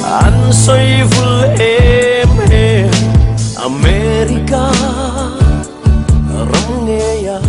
An sawi vul em em America ram ngeia.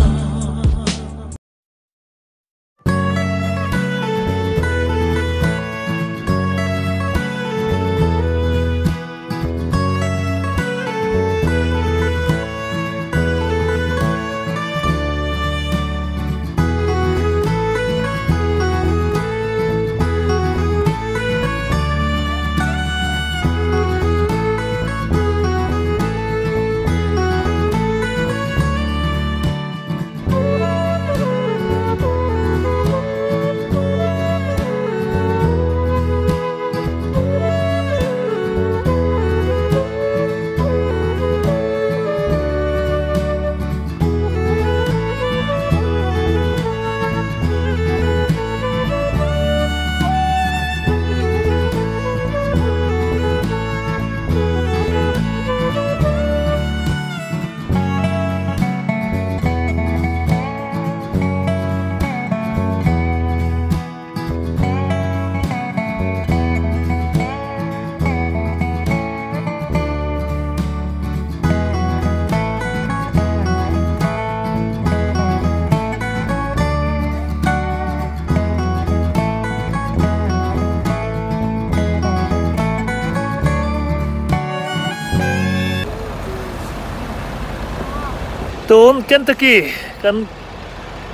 Tun Kentucky kan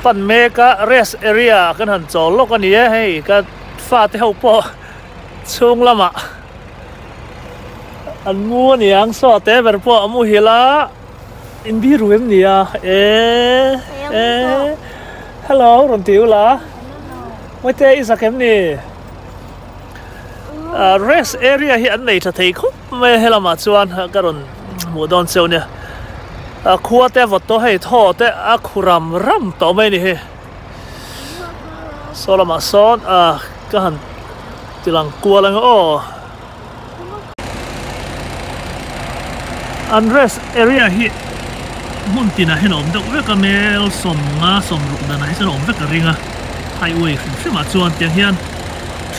pan mek a rest area kan han chawl lawk a ni e hei ka fate ho pawh chhung lamah an mu a niang saw te ber pawh a muhil a in biru em ni a e e hello rawn ti ula mawite i zak em ni rest area hi an nei tha thei khawp mai a helamah chuan ka rawn hmuh dawn cheu nia a khua te a vawt tawh hei thaw te a khu ram ram tawh mai a ni hi saw lamah sawn ah ka han ti lang kual ang aw an rest area hi hmun tinah hian a awm deuh vek a mel 50 60 danah hi chuan a awm vek a ring a highway hrim hrimah chuan tiang hian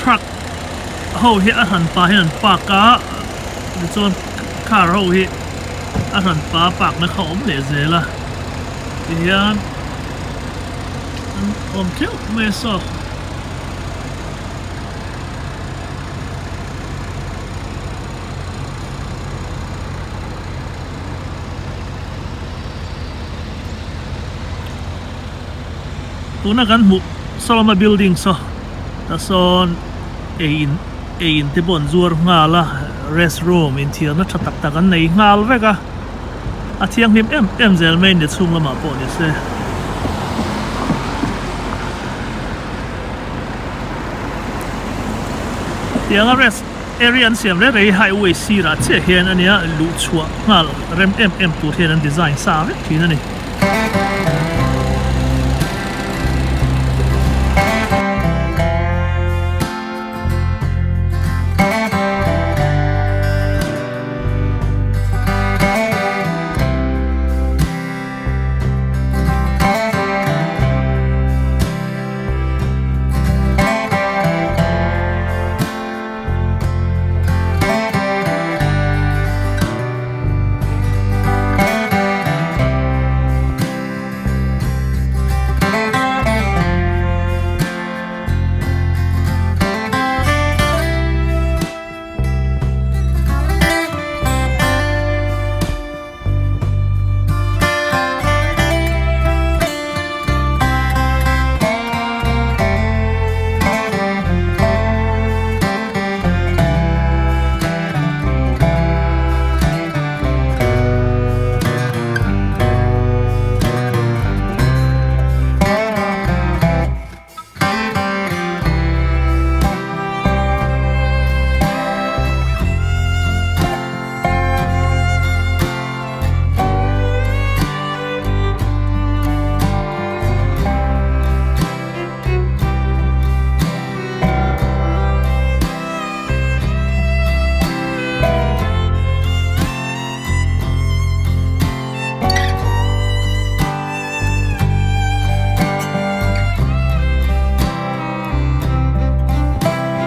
truck ho hi a hran pa hian an park a tichuan car ho hi a hran pa park na kha a awm leh zel a tihian an awm theuh mai a saw. Tuna kan hmuh Saloma building saw tah sawn ei in ei in te pawh an zuar nghal a rest room inthiarna tha tak tak an nei nghal vek a a thianghlim em em zel mai ni chhung lamah pawh ni se. Tianga rest area an siam reng reng hi highway sirah chiah hian a nia luh chhuah nghal rem em em tur hian an design sa vek thin a ni.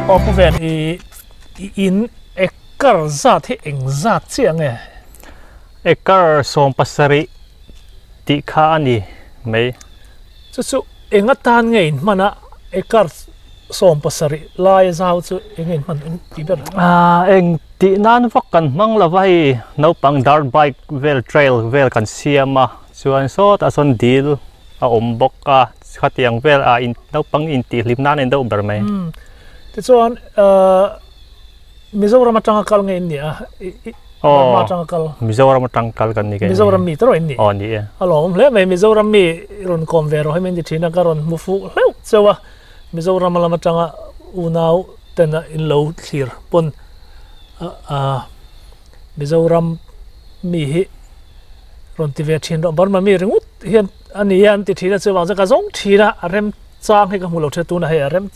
Aw pu ven i I in acre zat hi eng zat chiah nge? Acre 70 tih kha a ni mai. Chu chu eng atan nge in hman a, acre 70 lai zau chu eng nge in hman eng tih ber? Eng tih nan vak kan hmang lo va, hei naupang dirt bike vel trail vel kan siam a, chuan sawtah sawn dil a awm bawk a, khatiang vel a naupang intihhlim nan a in deuh ber mai. Tichuan Mizoram atanga kal nge in nih a? Burma atanga kal? Mizoram atang kal kan ni. Mizoram mi te rawh in nih? Aw ni e. A lawmawm hle mai, Mizoram mi rawn kawm ve rawh hei min ti thin a, ka rawn hmu fuh hleuh cheu a, Mizoram lam atanga unau ten a in lo thlir pawn Mizoram mi hi rawn ti ve thin rawh, Burma mi ringawt hian a ni a an ti thin a, chuvang chuan ka zawng thin a, a rem chang hi ka hmu lo thin a, tunah hei a rem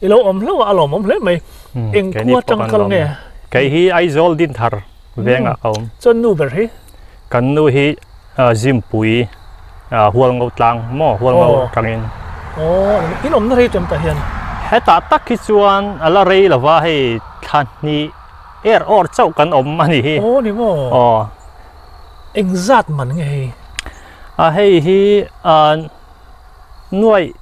i lo awm hlauh a, a lawmawm hle mai. Eng khua tang kal nge? Kei hi Aizawl Dinthar vengah ka awm. Chuan nu ber hi? Kan nu hi Zimpui Hualngo tlang maw Hualngo tangin. Aw, in awmna rei ṭem tah hian? Hetah tak hi chuan a la rei lova hei thla hnih er awr chauh kan awm a ni hi. Aw ni maw? Aw. Engzat man nge hei? A hei hi nuaih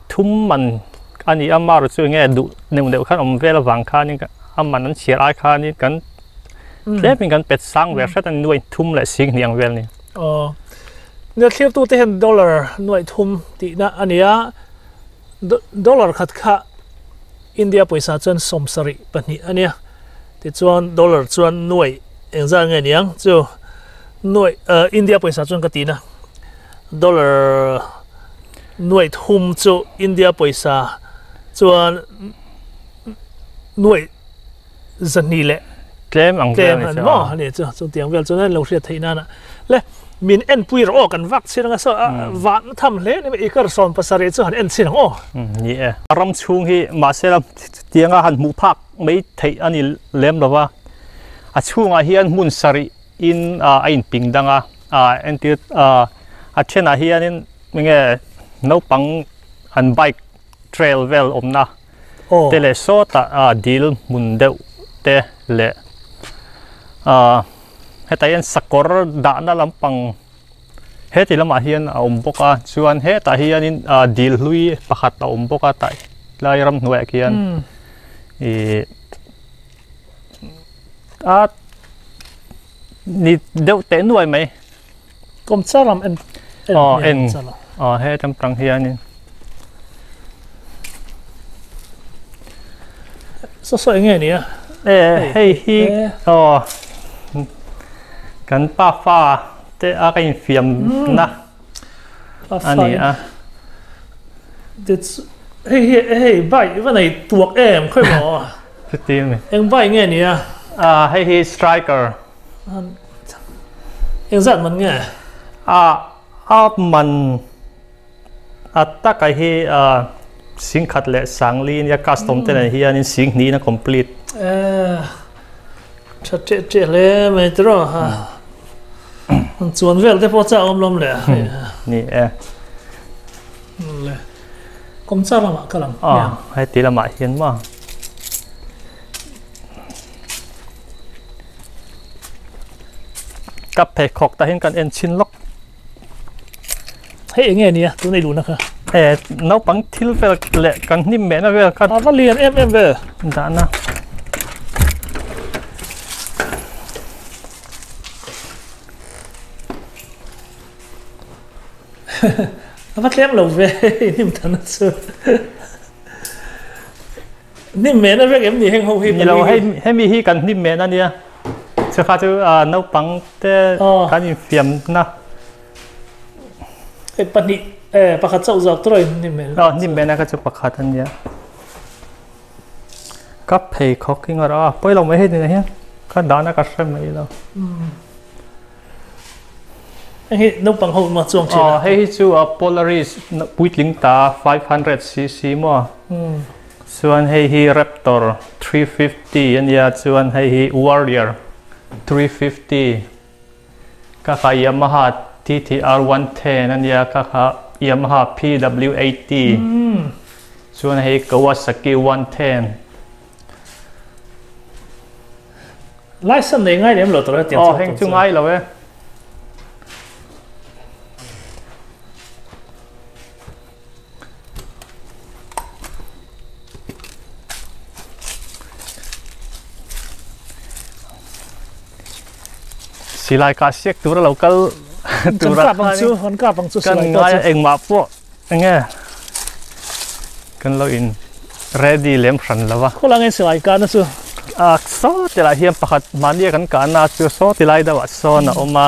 thum man a ni a, maru chu enge duh neuh neuh khan awm vel avang khanin a man an chhiar ai khanin kan tlemin kan pet sang ve hret a ni, nuaih thum leh sing hnih ang vel a ni. Aw, nia thlirtute hian dollar nuaih thum tihna a ni a, dollar khat kha India pawisa chuan 72 a nia, tichuan dollar chuan nuaih engzat nge niang chu nuaih India pawisa chuan ka tihna. Dollar nuaih thum chu India pawisa chuan nuaih 200 leh tlem ang vel ni chu a ni chu chu tiang vel chuan lo hriat theih nana le min en pui rawh aw kan vak chin anga saw vah na tham hle ni mai ikar 70 chu han en chin ang aw ni e ram chhung hi mahse la tianga han hmuh phak mai theih ani lem lova a chhungah hian hmun sarih in a in ping dang a entir a thenah hianin enge naupang an bike trail vel awmna te leh sawtah dil hmun deuh te leh hetah hian sakawr dahna lampang heti lamah hian a awm bawk a chuan hetah hianin dil hlui pakhat a awm bawk a tah lai ramhnuaiah khian ih a ni deuh teh nuai mai kawm char lam en aw en aw he tam tang hianin saw saw enge nia e hei hi aw kan pa fa te a ka infiam na ani a hei hi hei bike va nei tuak em khawi maw chuti mi eng bike nge nia a hei hi striker eng zat man nge a a man a taka hi a singkhat leh sangli nia custom te nen hianin sing hnih in a complete tha teh teh hle mai tiraw ha an chuan vel te pawh chak awm lawm le ni e le kawm char lamah ka lang a heti lamah hian ma ka pheikhawk tah hian kan en chhin lawk Hei enge nia tun ei luhna kha. E naupang thil vel leh kan hnim mehna vel kha. A va lian em em ve. Dahna. A va tlem lo ve hnim than chu. Hnim mehna vek em ni heng ho hi. Ni lo hei hemi hi kan hnim mehna nia. Chu kha chu naupang te kan infiamna. Hei pahnih eh pakhat chauh zawk tur a in hnim mehna. Aw hnim mehna kha chu pakhat a nia. Ka pheikhawk hi ngawrh a pawi lo mai hei ni hian ka dahna ka hre mai lo. Hei hi naupang ho maw chuang thin a. Hei hi chu a Polaris puitling ta 500cc maw. Chuan hei hi Raptor 350 a nia chuan hei hi Warrior 350 ka kha Yamaha TTR 110 a nia ka kha Yamaha PW80 chuan hei Kawasaki 110. License nei ngai lem lo tur hetiang chho tur chu ngai lo e. Silai ka siak tur lo kal tur a khan chu han kap ang chu silai ka chu engmah pawh enge kan lo in ready lem hran lova khawlai nge silai ka na chu a saw tilai hian pakhat mahni a kan kah na chu saw tilai deuh ah sawn a awm a.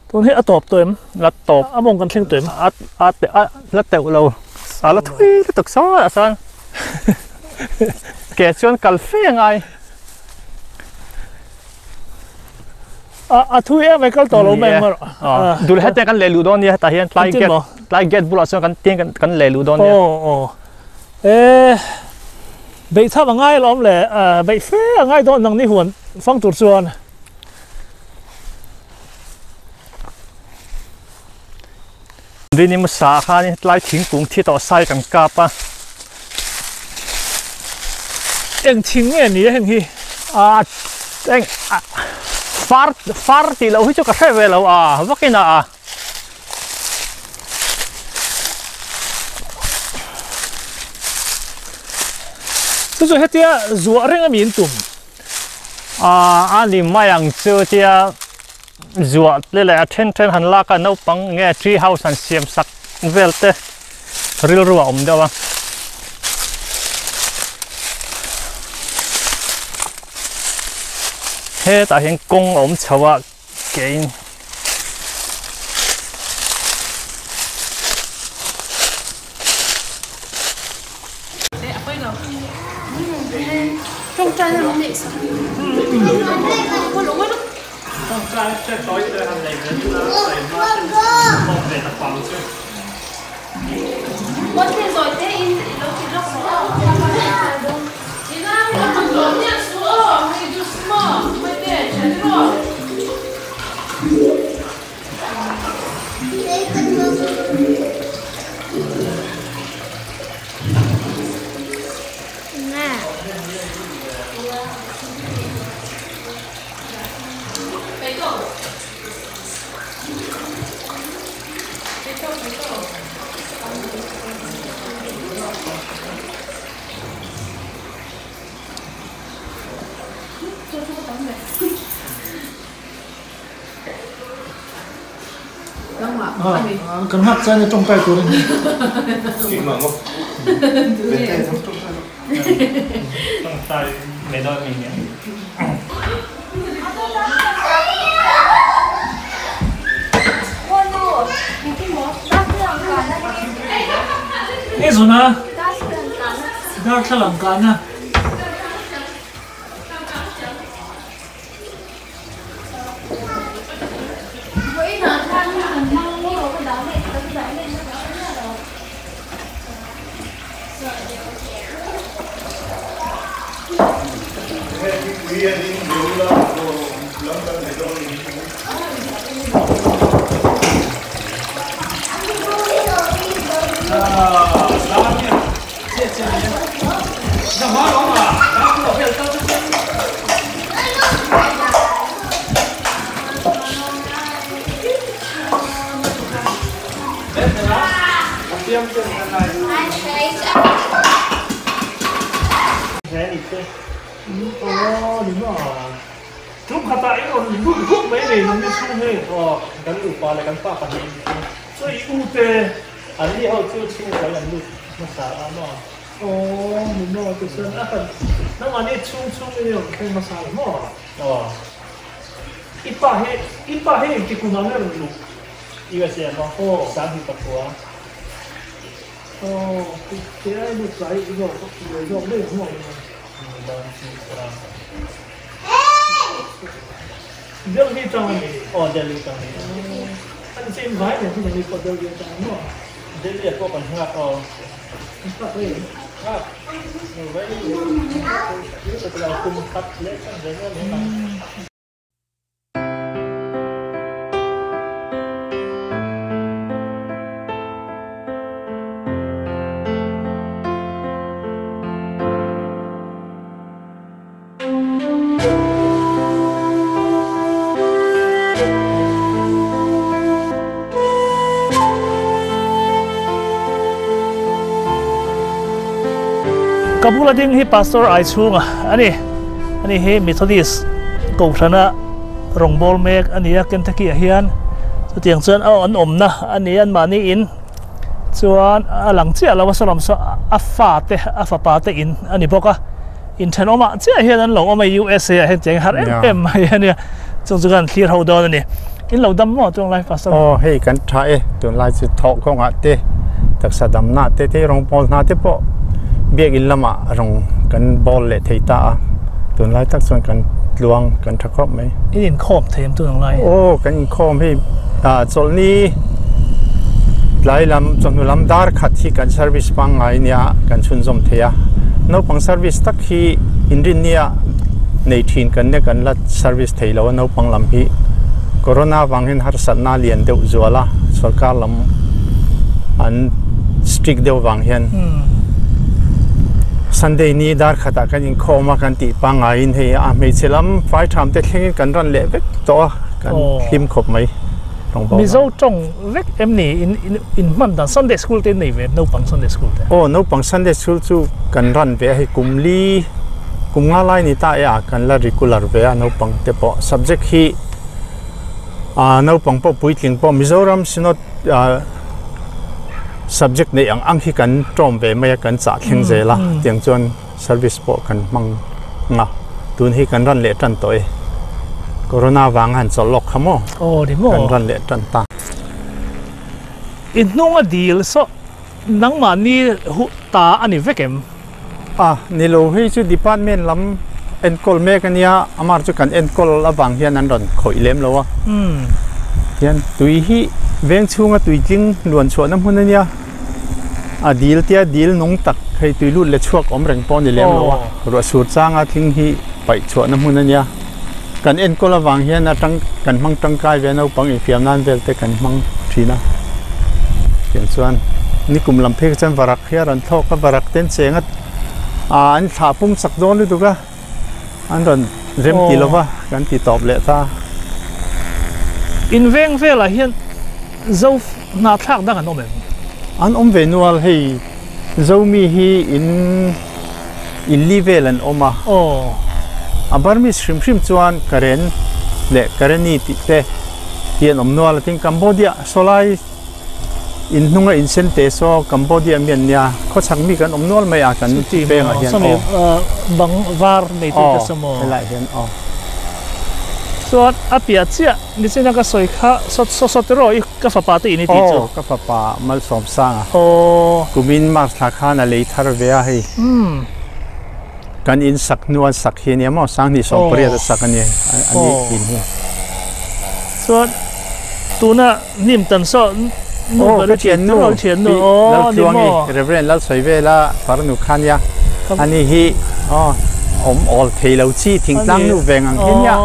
Tun hi a tawp tawh em? La tawp. A mawng kan thleng tawh em? A a te a la teuh lo. A la thui lutuk sawi ah sawn ke chuan kal fe a ngai. A a thui em ai kal tawh lo mai ang erawh. Dul hete kan leh luh dawn nia hetah hian tlai gate tlai gate bulah chuan kan tiang kan kan leh luh dawn nia. Aw aw e beih tham a ngai alawm le beih fe a ngai dawn nang ni huan fang tur chuan. Rini hmasa khan tlai thingkung thi tawh sai kan kap a. Eng thing nge ni a heng hi? A eng a far far tih loh hi chu ka hre ve lo a vakin a a. Chu chu hetia zuah reng a mi in tum? A a ni mai ang chu tia zuah te leh a then then han lak a naupang nge tree house han siam sak vel te rilru a awm deuh a. Hetah hian kawng a awm chho a kein. Kan nghak chuan i tawngtai tur a ni. Tawngtai mai dawn mi nia. Nge zuna darthlalang kahna. Aw ni maw tichuan a kan nangmah nih chhung chhung in i rawn thleng hmasa lo maw? Aw. I pa hi i pa hi engti kum ah nge rawn luh? USA maw? Aw. Sanghnih pakua. Aw ti ti ai lut tlai zawk buai zawk daih ang maw? Delhi tang a ni. Aw Delhi tang a ni. Ani chu in vai nen chu nangni pawh Delhi atang a maw? Delhi ah pawh kan nghak aw. Ka bula ding hi Pastor Aichhunga a ni. Ani hi Methodist Kohhrana rawngbâwl mek a ni a, Kentucky ah hian chutiang chuan aw an awmna a ni a, anmahni in chuan a lang chiah lo a, saw lam saw a fate a fapa te in a ni bawk a, inthenawmah chiah hian an lo awm a, USA ah hian cheng har em em mai a nia, chung chu kan thlir ho dawn a ni. In lo dam maw tunlai Pastor? Aw hei kan tha e, tunlai chu thawh kawngah te taksa damna te te rawngpawl hna te pawh biakinn lamah rawng kan bawl leh thei ta a, tunlai tak chuan kan tluang kan tha khawp mai. In inkhawm thei em tun ang lai? Aw kan inkhawm hei ah chawlhni tlai lam chawhnu lam dar khat hi kan service pangngai nia kan chhunzawm thei a, naupang service tak hi inrinnia nei thin kan nia kan la service thei lo a naupang lam hi corona vang hian harsatna lian deuh zual a sorkar lam an strict deuh vang hian Sunday ni dar khatah kan inkhawm a kan tih pangngaiin hei a hmeichhe lam fai tham te thlengin kan ran leh vek tawh a kan hlim khawp mai Mizo tawng vek em ni in in hman dan Sunday school te nei ve naupang Sunday school te aw naupang Sunday school chu kan ran ve a hei kum li kum nga lai ni ta e a kan la regular ve a naupang te pawh subject hi ah naupang pawh puitling pawh Mizoram Synod ah subject neih ang ang hi kan tawm ve mai a kan chah thleng zel a tiang chuan service pawh kan hmang a tun hi kan ran leh tan tawh e corona vang a han chawlh lawk kha maw kan ran leh tan ta. I hnung a dil saw nangmahni huh ta a ni vek em? A ni lo, hei chu department lam enkawl mek a nia, amar chu kan enkawl avang hian an rawn khawih lem lo a. Tihian tui hi veng chhunga tui tling luan chhuahna hmun a nia, a dil tia dil nung tak hei tui lut leh chhuak awm reng pawh a ni lem lo a, ruah sur changa tling hi paih chhuahna hmun a nia. Kan enkawl avang hian a tang kan hmang tangkai ve a naupang infiam nan vel te kan hmang thin a tiang chuan nikum lam phei kha chuan varak hi a rawn thlawk a varak te an cheng a ah an thlah pum chak dawn lutuk a an rawn rem ti lova kan ti tawp leh ta. In veng velah hian zo hnathlak dang an awm em? An awm ve nual hei Zomi hi in in li vel an awm a. Aw. A Burmese hrim hrim chuan Karen leh Kareni tih te hi an awm nual a tin Cambodia sawlai in hnunga in sen te saw Cambodia mi an nia khawchhak mi kan awm nual mai a kan pengah hian aw. Bang var nei tih te saw maw? Aw helaiah hian aw. Chuan a piah chiah nichin a ka sawi kha saw saw tiraw i Ka fapa te in i tih chu. Aw, ka fapa Malsawmsanga. Aw. Kumin March thla khan a lei thar ve a hei. Umm. Kan in sak hnu an sak hi a nia maw, Sanghnih sawmpariat a sak a nia a ni in hi. Chuan tuna hnim tan saw nu ber i tih nu thian nu aw ni maw. Reverend Lalsawivela farnu kha nia ani hi aw awm awl thei lo chi thingtlang nu veng ang hi nia.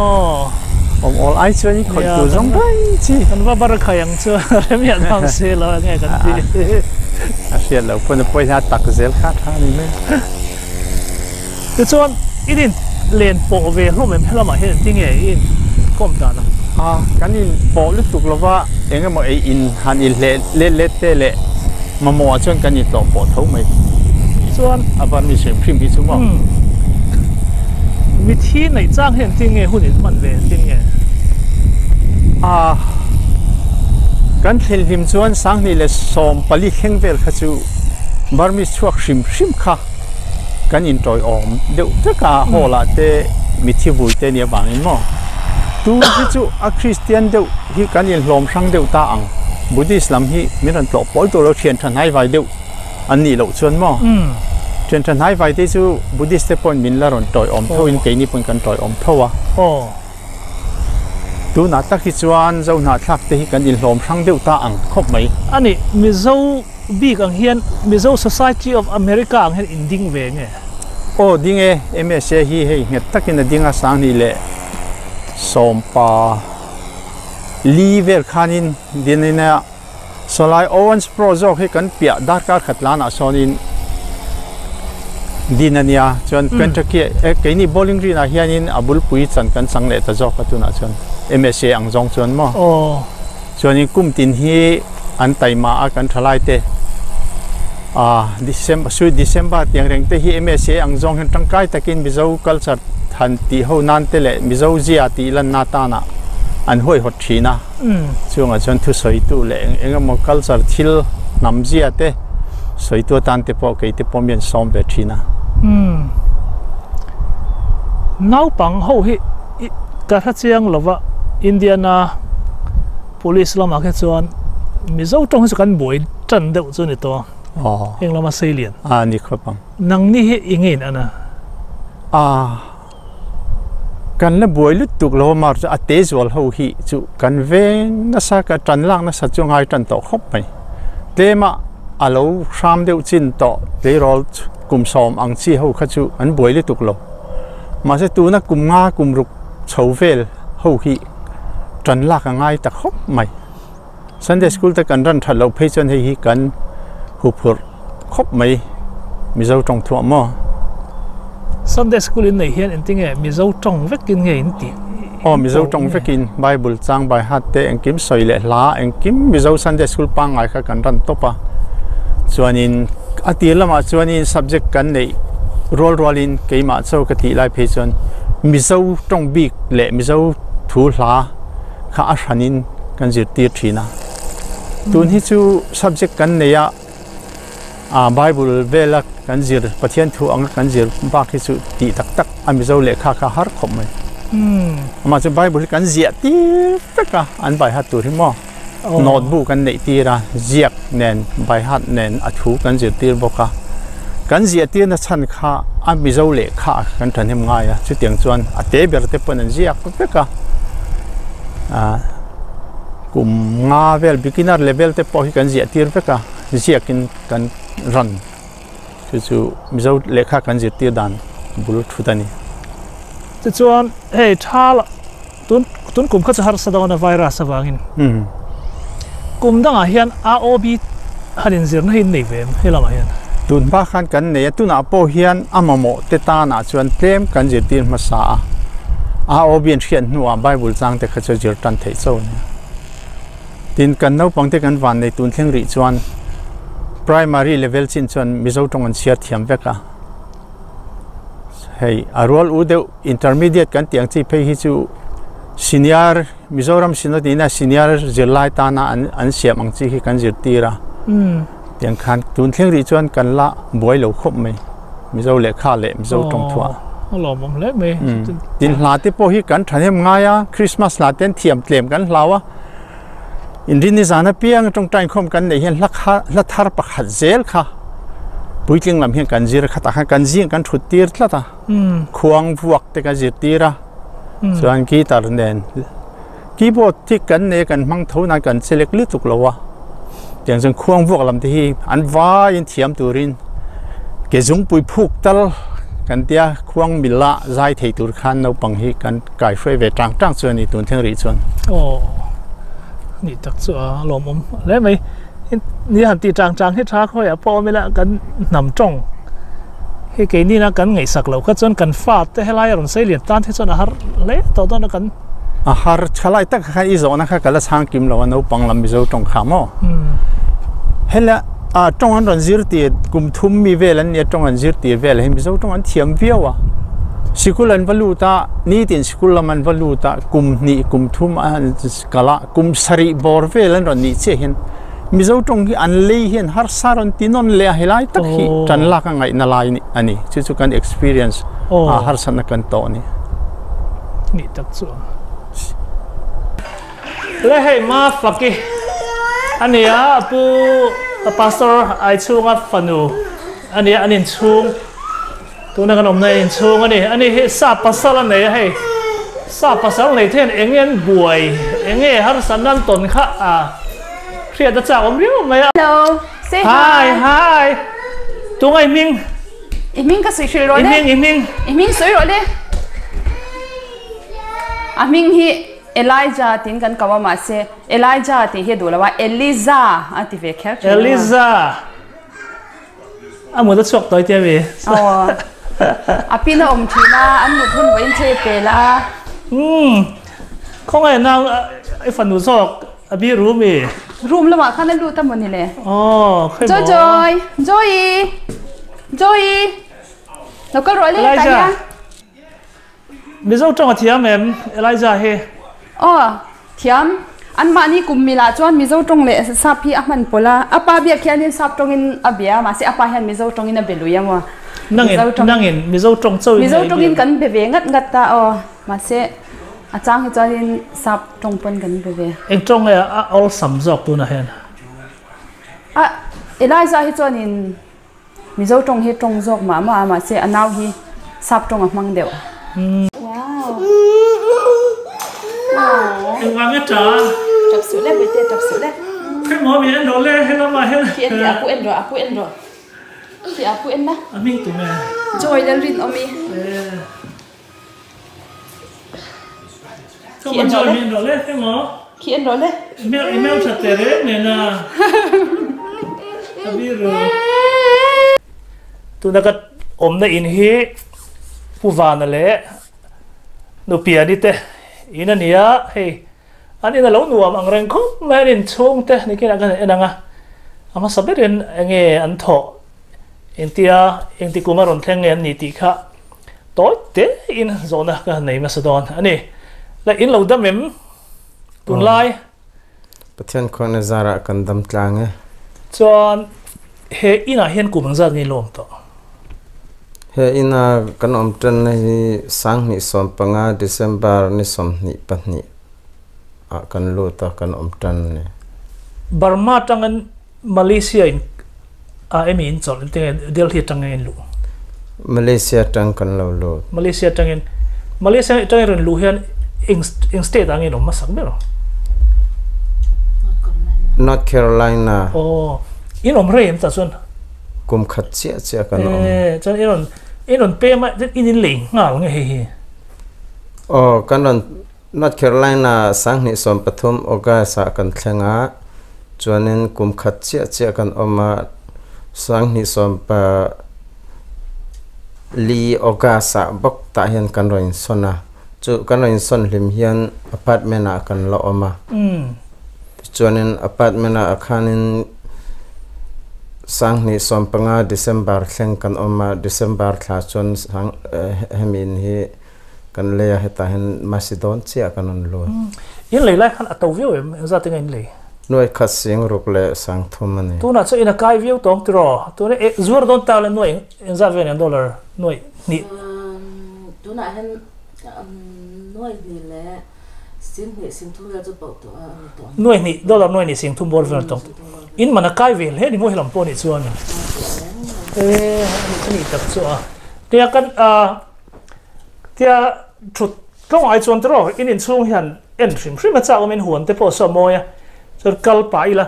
Awm awl ai chuan i khawih tur zawng daih chi. Kan va bar khai ang chu remiah dang si lo enge kan ti. A hriat loh pawn a pawi hla tak zel kha tha ni mai. Tichuan in in len pawh ve hlawm em helamah hian engtin nge i in kawm dan ang? A kan in pawh lutuk lova eng emaw ei in han in hleh let let te leh mamawh ah chuan kan in tlawh pawh tho mai. Chuan a van mi hrim hrim hi chu maw. Mithi neih chang hian engtin nge hun in hman ve engtin nge? A kan thlen hlim chuan 2014 thleng vel kha chu Burmese chhuak hrim hrim kha kan in tawiawm deuh vek a hall ah te mithi vui te nia vangin maw tu hi chu a Christian deuh hi kan in hlawm hrang deuh ta ang Buddhist lam hi min rawn tlawh pawl tur lo thian tha hnai vai deuh an nih loh chuan maw thian tha hnai vai te chu Buddhist te pawhin min la rawn tawiawm tho in keini pawhin kan tawiawm tho a tunah tak hi chuan Zohnahthlak te hi kan in hlawm hrang deuh ta ang khawp mai. Ani Mizo Bik ang hian Mizo Society of America ang hian in ding ve nge? Aw ding e, MSA hi hei nghet takin a ding a, 2014 vel khanin din a, sawlai Owensboro zawk hi kan piah darkar khat lanah sawnin din a nia, chuan Kentucky keini Bowling Green ah hianin a bulpui chan kan chang leh ta zawk a tunah chuan MSA ang zawng chuan maw. Chuanin kum tin hi an taima a kan thalai te. A December sui December tiang reng te hi MSA ang zawng hian tangkai takin Mizo culture han tih ho nan te leh Mizo zia tih lanna atana an huaihawt thin a. Chungah chuan thusawitu leh eng eng emaw culture thil hnam zia te sawitu atan te pawh kei te pawh mi an sawm ve thin a. Naupang ho hi ka hre chiang lova Indiana Police lamah khi chuan Mizo tawng hi chu kan buai tan deuh chu ni tawh a, heng lama sei lian. A ni khawp ang. Nangni hi i nge in an a? A, kan la buai lutuk lo a mar chu a te zual ho hi chu kan veng nasa ka tan lak nasa chu ngai tan tawh khawp mai. Tlema a lo hram deuh chin tawh tleirawl kum sawm ang chi ho kha chu an buai lutuk lo. Mahse tuna kum nga kum ruk chho vel ho hi tan lak a ngai ta khawp mai. Sunday school te kan ran that loh phei chuan hei hi kan huphurh khawp mai Mizo tawng thuah maw? Sunday school in nei hian engtinge Mizo tawng vekin nge in tih? Aw Mizo tawng vekin Bible chang bai hat te engkim sawi leh hla engkim Mizo Sunday school pangngai kha kan ran tawp a. Chuanin a tir lamah chuanin subject kan neih rual rualin keimah chaw ka tih lai phei chuan Mizo tawng bik leh Mizo thu hla kha a hranin kan zirtir thin a. Tun hi chu subject kan nei a, ah Bible vela kan zir Pathian thu anga kan zir bak hi chu tih tak tak a Mizo lehkha kha har khawp mai. Amah chu Bible hi kan ziah tir vek a, an bai hat tur hi maw notebook an neih tir a, ziak nen bai hat nen a thu kan zir tir bawk a. Kan ziah tirna chhan kha a Mizo lehkha kan thahnem ngai a, chutiang chuan a te ber te pawn an ziak vek a. Ah kum nga vel beginner level te pawh hi kan ziah tir vek a, ziakin kan run chu chu Mizo lehkha kan zirtir dan bul thut a ni. Tichuan hei tha lah tun tun kum kha chu harsa dawn a virus avangin kum dangah hian AOB han inzirna hi in nei ve em he lamah hian? Tun hma khan kan nei a, tunah pawh hian a mamawh te tanah chuan tlem kan zirtir hmasa a, AOB an hriat hnuah Bible chang te kha chu zir tan theih chauh a nia. Tin, kan naupang te kan van nei tun thleng rih chuan primary level chin chuan Mizo tawng an chhiar thiam vek a. Hei a rual u deuh intermediate kan tih ang chi phei hi chu senior Mizoram Synod ina senior zirlai tana an an siam ang chi hi kan zirtir a. Tiang khan tun thleng rih chuan kan la buai lo khawp mai Mizo lehkha leh Mizo tawng thuah. A lawmawm hle mai. Tin hla te pawh hi kan thahnem ngai a, Christmas hla te an thiam tlem kan hlau a. Inrinni zan apiang tawngtai inkhawm kan neih hian hla kha hla thar pakhat zel kha puitling lam hian kan zir khatah khan kan zing kan thut tir tlat a. Khuang vuak te kan zir tir a, chuan guitar nen keyboard hi kan nei a kan hmang tho nan kan che lek lutuk lo a tiang chuan khuang vuak lam te hi an vaiin thiam turin ke zungpui phuk tal kan tia khuang mila zai thei tur khan naupang hi kan kai hruai ve tang tang chu a ni tun thleng rih chuan. Aw ni tak chu a lawmawm hle mai ni han tih tang tang hi tha khawiah pawh awm ila kan hnam tawng Hei keini na kan ngaihsak loh kha chuan kan fa te helai a rawn sei lian tan te chuan a har hle tawh dawn a kan. A har thalai tak kha i zawhna kha ka la chhang kim lo a naupang lam Mizo tawng kha maw? Hela a tawng an rawn zir tir kum thum mi vel an nia tawng an zir tir vel hi Mizo tawng an thiam viau a. Sikul an va lut a nitin sikul lam an va lut a kum hnih kum thum an kal a kum sarih bawr vel an rawn nih chiah hian Mizo tawng hi an lei hian harsa rawn ti nawn leh a helai tak hi tan lak a ngaihna lai a ni. Chu chu kan experience a harsatna kan tawh a ni. Nih tak chu a. Le hei ma faki a nia a pu pastor ai chhunga fanu a nia an inchhung tuna kan awmna inchhung a ni. Ani hi sa pasal a nei a hei sa pasal nei thein eng nge an buai eng nge harsatna an tawn kha a. Hriat a chak awm riau mai a. Hello, say hi. Hi, hi. Tunga i hming? I hming ka sawi hrilh rawh le. I hming, i hming. I hming sawi rawh le. A hming hi Elijah tiin kan ko a mahse Elijah tih hi a duh lo a Eliza a ti ve kher thin a. Eliza. A mut a chhuak tawi tia mi. Aw. A pin a awm thin a, an mut hun vawiin che pel a. Umm. Khawngaih nang i fanu zawk a biru mi. Room lamah khan a lut a mawni le. Aw, khawi maw? Joy! Joy! Joy! Lo kal rawh le tah hian. Mizo tawng a thiam em Elijah hi? Aw, thiam. Anmahni kum milah chuan Mizo tawng leh sap hi a hman pawlh a. A pa biak hianin sap tawngin a bia a, mahse a pa hian Mizo tawngin a be lui a maw? Nangin, nangin Mizo tawng chauhin Mizo tawngin kan be ve ngat ngat ta aw. Mahse a chang hi chuanin sap tawng pawn kan be ve. Eng tawng nge a awlsam zawk tunah hian? A, Elijah hi chuanin Mizo tawng hi tawng zawk mah mah a, mahse a nau hi sap tawng a hmang deuh. Wow. Engvang e ta? Tap suh le bete tap suh le. Khawi maw mi en rawh le helamah hian. Khi en teh a pu en rawh a pu en rawh. Khi a pu en na. A hming tum e. Joy Lalrinawmi. Khi en rawh le. Khi en rawh le. Khi maw. Khi en rawh le. Email email tha te reng nen a. Abiru. Tuna ka awmna in hi Pu Vana leh Nupiani te in a ni a, hei an in a lo nuam ang reng khawp mai an inchhung te nikinah khan an en ang a, a hmasa berin enge an thawh engtia engti kum a rawn thleng nge an ni tih kha Tawi tein zawhna ka nei hmasa dawn a ni. La in lo dam em tunlai? Pathian khuan a zarah kan dam tlang e. Chuan he inah hian kum engzat nge i lo awm tawh? He ina kan awm tanna hi 2015 December ni 22 ah kan lut a, kan awm tan a ni. Burma atangin Malaysia in ah emi in chawlh engtin nge Delhi atang nge in luh? Malaysia atang kan lo lut. Malaysia atangin Malaysia atangin rawn luh hian eng eng state ah nge in awm hmasak ber? North Carolina. Aw in awm rei em tah chuan? Kum khat chiah chiah kan awm. Eh chuan in rawn in rawn pem a in in lei nghal nge hei hi? Aw kan rawn North Carolina 2013 August ah kan thleng a, chuanin kum khat chiah chiah kan awm a, 2014 August ah bawk tah hian kan rawn insawn a, chu kan rawn insawn hlim hian apartment ah kan la awm a, tichuanin apartment ah khanin 2015 December thleng kan awm a, December thla chuan sang hemi in hi Kan lei a hetah hian Macedon chiah kan rawn lut. In lei lai khan a to viau em? Engzat enge in lei? Nuai khat sing ruk leh sang thum a ni. Tunah chuan in a kai viau tawng tiraw? Tuna e zuar dawn tak leh nuai engzat vel eng dollar nuai hnih? Tunah hian nuai hnih leh sing hnih sing thum vel chu pauh tawh a ni tawh ang. Nuai hnih dollar nuai hnih sing thum bawr vel a ni tawng. In man a kai ve hle ni maw helam pawh nih chuan. E a nih tak chu a. Tia kan a. Tia thut tlawng ai chuan tiraw in inchhung hian en hrim hrim a chak awm in huan te pawh saw a mawi a chuan kal pah ila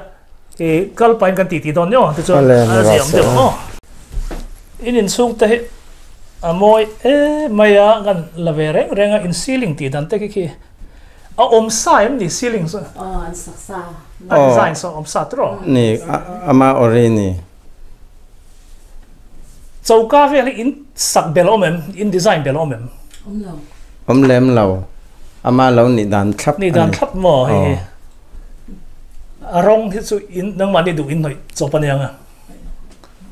ih kal pah in kan titi dawn nia aw tichuan a ziah awm deuh ang aw. In inchhung te hi a mawi em mai a kan la ve reng reng a in ceiling tih dan te khi khi a awm sa em ni ceiling chu a design saw a awm sa tiraw. Ni ama ori ni. Choka vel hi in sak bel awm em? In design bel awm em? Awm lo. Awm lem lo. Ama lo nih dan thlap a ni. Nih dan thlap maw hei hi. A rawng hi chu in nangmah nih duh in hnawih chawp a nia nga.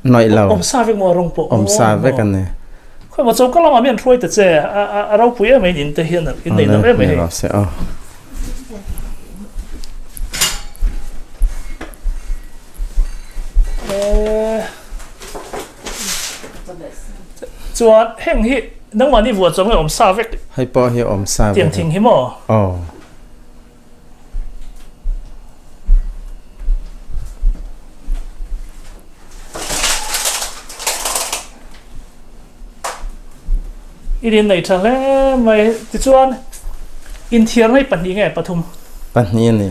Hnawih lo. Awm sa vek maw a rawng pawh. Awm sa vek a ni. Khawi maw choka lamah mian hruai ta che a ropui em mai in te hian in nei lo em mai hei. Chuan heng hi nangmah ni vuah chuan nge awm sa vek? Hei pawh hi awm sa vek. Tiang thing hi maw? Aw. I rin nei tha hle mai. Tichuan inthiarna hi pahnih nge pathum? Pahnih a ni.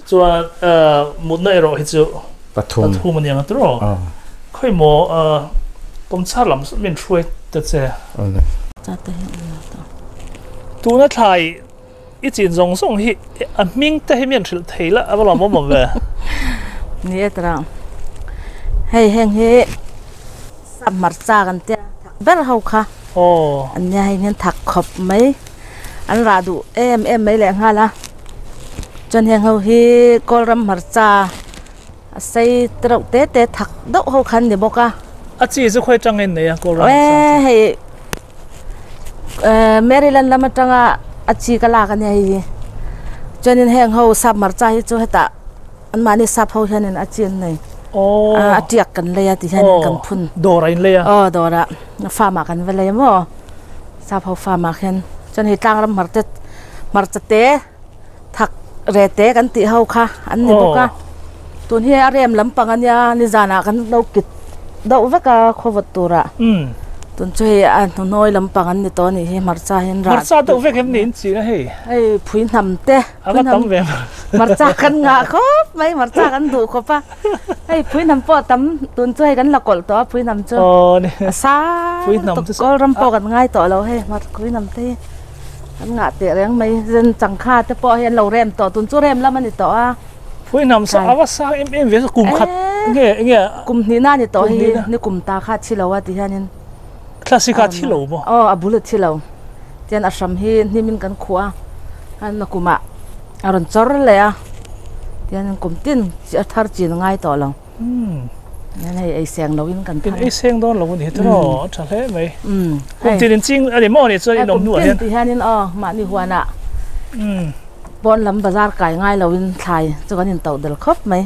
Chuan mutna erawh hi chu pathum pathum a ni ang tiraw? Khawi maw kawmchar lam min hruai ta che. Tuna thlai i chin zawng zawng hi a hming te hi mian hrilh thei la a va lawmawm awm ve. Ni e tira. Hei heng hi sap hmarcha kan tia thak ber ho kha. An nia hei hian thak khawp mai an rah duh em em mai lehnghal a. Chuan heng ho hi Kawlram hmarcha a sei te reuh te te thak deuh ho kha an ni bawk a. A chi chu khawi atang in nei a Kawlram hmarcha chu? Hei Maryland lam atanga a chi ka lak a nia hei hi. Chuanin heng ho sap hmarcha hi chu hetah anmahni sap ho hianin a chi an nei. A tiak kan lei a ti hianin kan phun. Dawrah in lei a? Aw dawrah farm ah kan va lei a maw sap ho farm ah khian. Chuan hei tlangram hmarcha hmarcha te. Thak re te kan tih ho kha an ni bawk a, tun hi a rem lampang a nia nizanah kan lo kit deuh vek a khawvawt turah tun chu hei a hnuhnawi lampang an ni tawh a nih hi hmarcha hi an rah Hmarcha deuh vek em ni in chin a hei? Hei phui hnam te A va tam ve hmarcha kan ngah khawp mai hmarcha kan duh khawp a hei phui hnam pawh a tam tun chu hei kan la kawlh tawh a phui hnam chu a sang lutuk kawlram pawh kan ngai tawh lo hei phui hnam te hi. An ngah teh reng mai, zen changkha te pawh hi an lo rem tawh, tun chu rem lam a ni tawh a. Phui hnam sa a va sang em em ve chu kum khat nge enge Kum hnih na a ni tawh hi, ni kum ta kha a thi lo a ti hianin. Thlasik a thi lo maw? Aw a bul a thi lo, tian a hram hi hnim in kan khuh a, a kumah a rawn chawr leh a, tian kum tin a thar chin a ngai tawh lo. Nen hei ei seng lo in kan thar. In ei seng dawn lo ani hi tiraw a tha hle mai. Kum tin in ching ani maw ni chuan in awm hnuah hian. Kum tin ti hian in aw mahni huanah pawn lam bazar kai ngai lo in thlai chu kan in toh del khawp mai.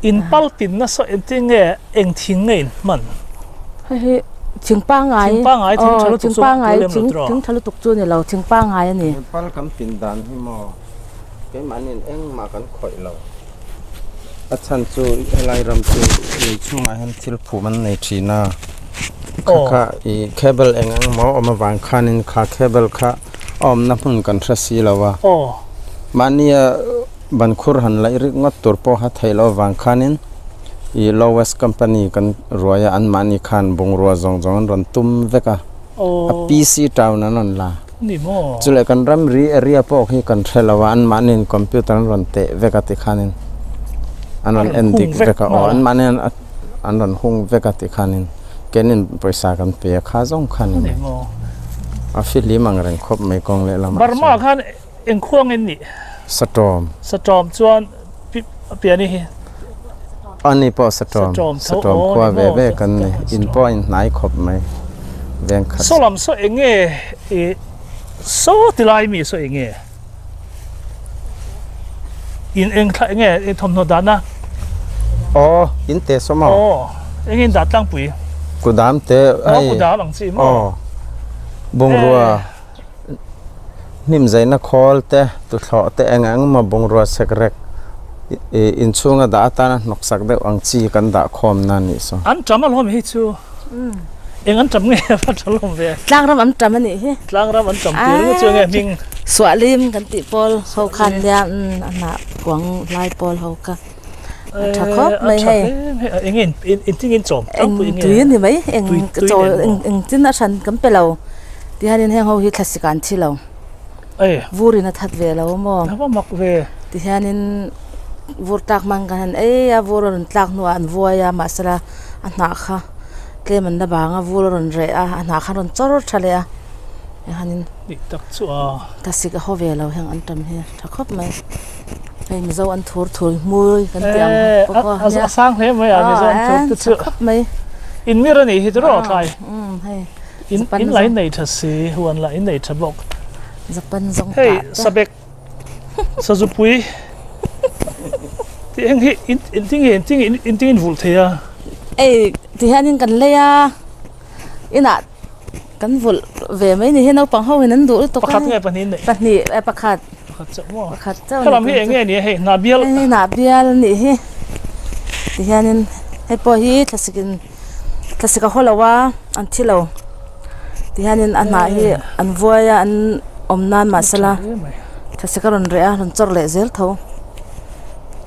In pal tin nasa engtin nge eng thing nge in hman? Hei hi thing pangngai Thing pangngai thing tha lutuk chu pangngai thing tha lutuk chu ni lo thing pangngai ani. Pal kan pin dan hi maw Keimahniin engmah kan khawih lo. A chhan chu helai ram chu lei chhungah hian thil phum an nei thin a. Kha kha ih cable eng eng maw awm avang khanin kha cable kha a awmna hmun kan hre si lo a. Mahnia ban khur han laih rik ngawt tur pawh kha theih loh avang khanin ih lowest company kan ruai a anmahni khan bungrua zawng zawng an rawn tum vek a. A PC town an rawn la. Ni maw? Chuleh kan ramri area pawh khi kan hre lo a, anmahniin computer an rawn teh vek a tikhanin an rawn en dik vek a, aw anmahniin an rawn hung vek a tikhanin kenin pawisa kan pe a kha zawng khanin Ni maw? A fihlim ang reng khawp mai kawng lehlamah chuan. Burma khan engkhuang in nih? Satawm. Satawm chuan piani hi? Ani pawh Satawm. Satawm khua ve ve kan ni. In pawh a inhnai khawp mai. Veng khat. Saw lam saw eng nge i saw ti lai mi saw eng nge? In eng thla eng nge i thawmhnaw dahna? Aw, in te saw maw? Aw, eng in dah tlangpui? Kudam te ai. Aw, kudam ang chi maw? Aw, bungrua. Hnim zaina khawl te, tuthlawh te eng eng emaw bungrua sek rek ih inchhunga dah atana hnawksak deuh ang chi kan dah khawmna a nih saw. An ṭam alawm hi chu eng an ṭam nge a ṭha lawm ve. Tlangram an ṭam a nih hi. Tlangram an ṭam tir ngawt chu enge hming. Suahlim kan tih pawl ho khan nia a hnah kuang lai pawl ho kha a ṭha khawp mai hei. Eng nge engtin in chawm tlangpui enge. Tui a ni mai eng chaw engtin a hran kan pe lo. Ti hianin heng ho hi thlasik ah an thi lo. Vur in a that ve lo maw? A va mak ve. Ti hianin vur tlak hmang kan han ei a, vur a rawn tlak hnuah an vuai a, mahsela a hnah kha tlem an la bang a, vur a rawn reh a, a hnah kha a rawn chawr tha leh a. Ti hianin Nih tak chu a. Thlasik a haw ve lo heng an tam hi a tha khawp mai. Hei Mizo an thur thur hmui kan tih ang bawk a nia. A sang hle mai a Mizo an thur te chu. A tha khawp mai. In mir a nih hi chu rawh thlai. Hei. In in la in nei tha si, huan la in nei tha bawk. Japan zawng tah te. Hei sabek sazupui ti eng hi in in ting in ting in ting in vulh thei a. Ei ti hianin kan lei a inah kan vulh ve mai ni hi naupang ho in an duh lutuk a. Pakhat nge pahnih nei? Pahnih eh pakhat. Pakhat chauh maw? Pakhat chauh. Helam hi eng nge ni a hei hnah bial. Hei hnah bial a nih hi ti hianin hei pawh hi thlasik in. Thlasik a haw lo a an thi lo ti hianin a hnah hi an vuai a an awm nan mahsela thlasik a rawn reh a rawn chawr leh zel tho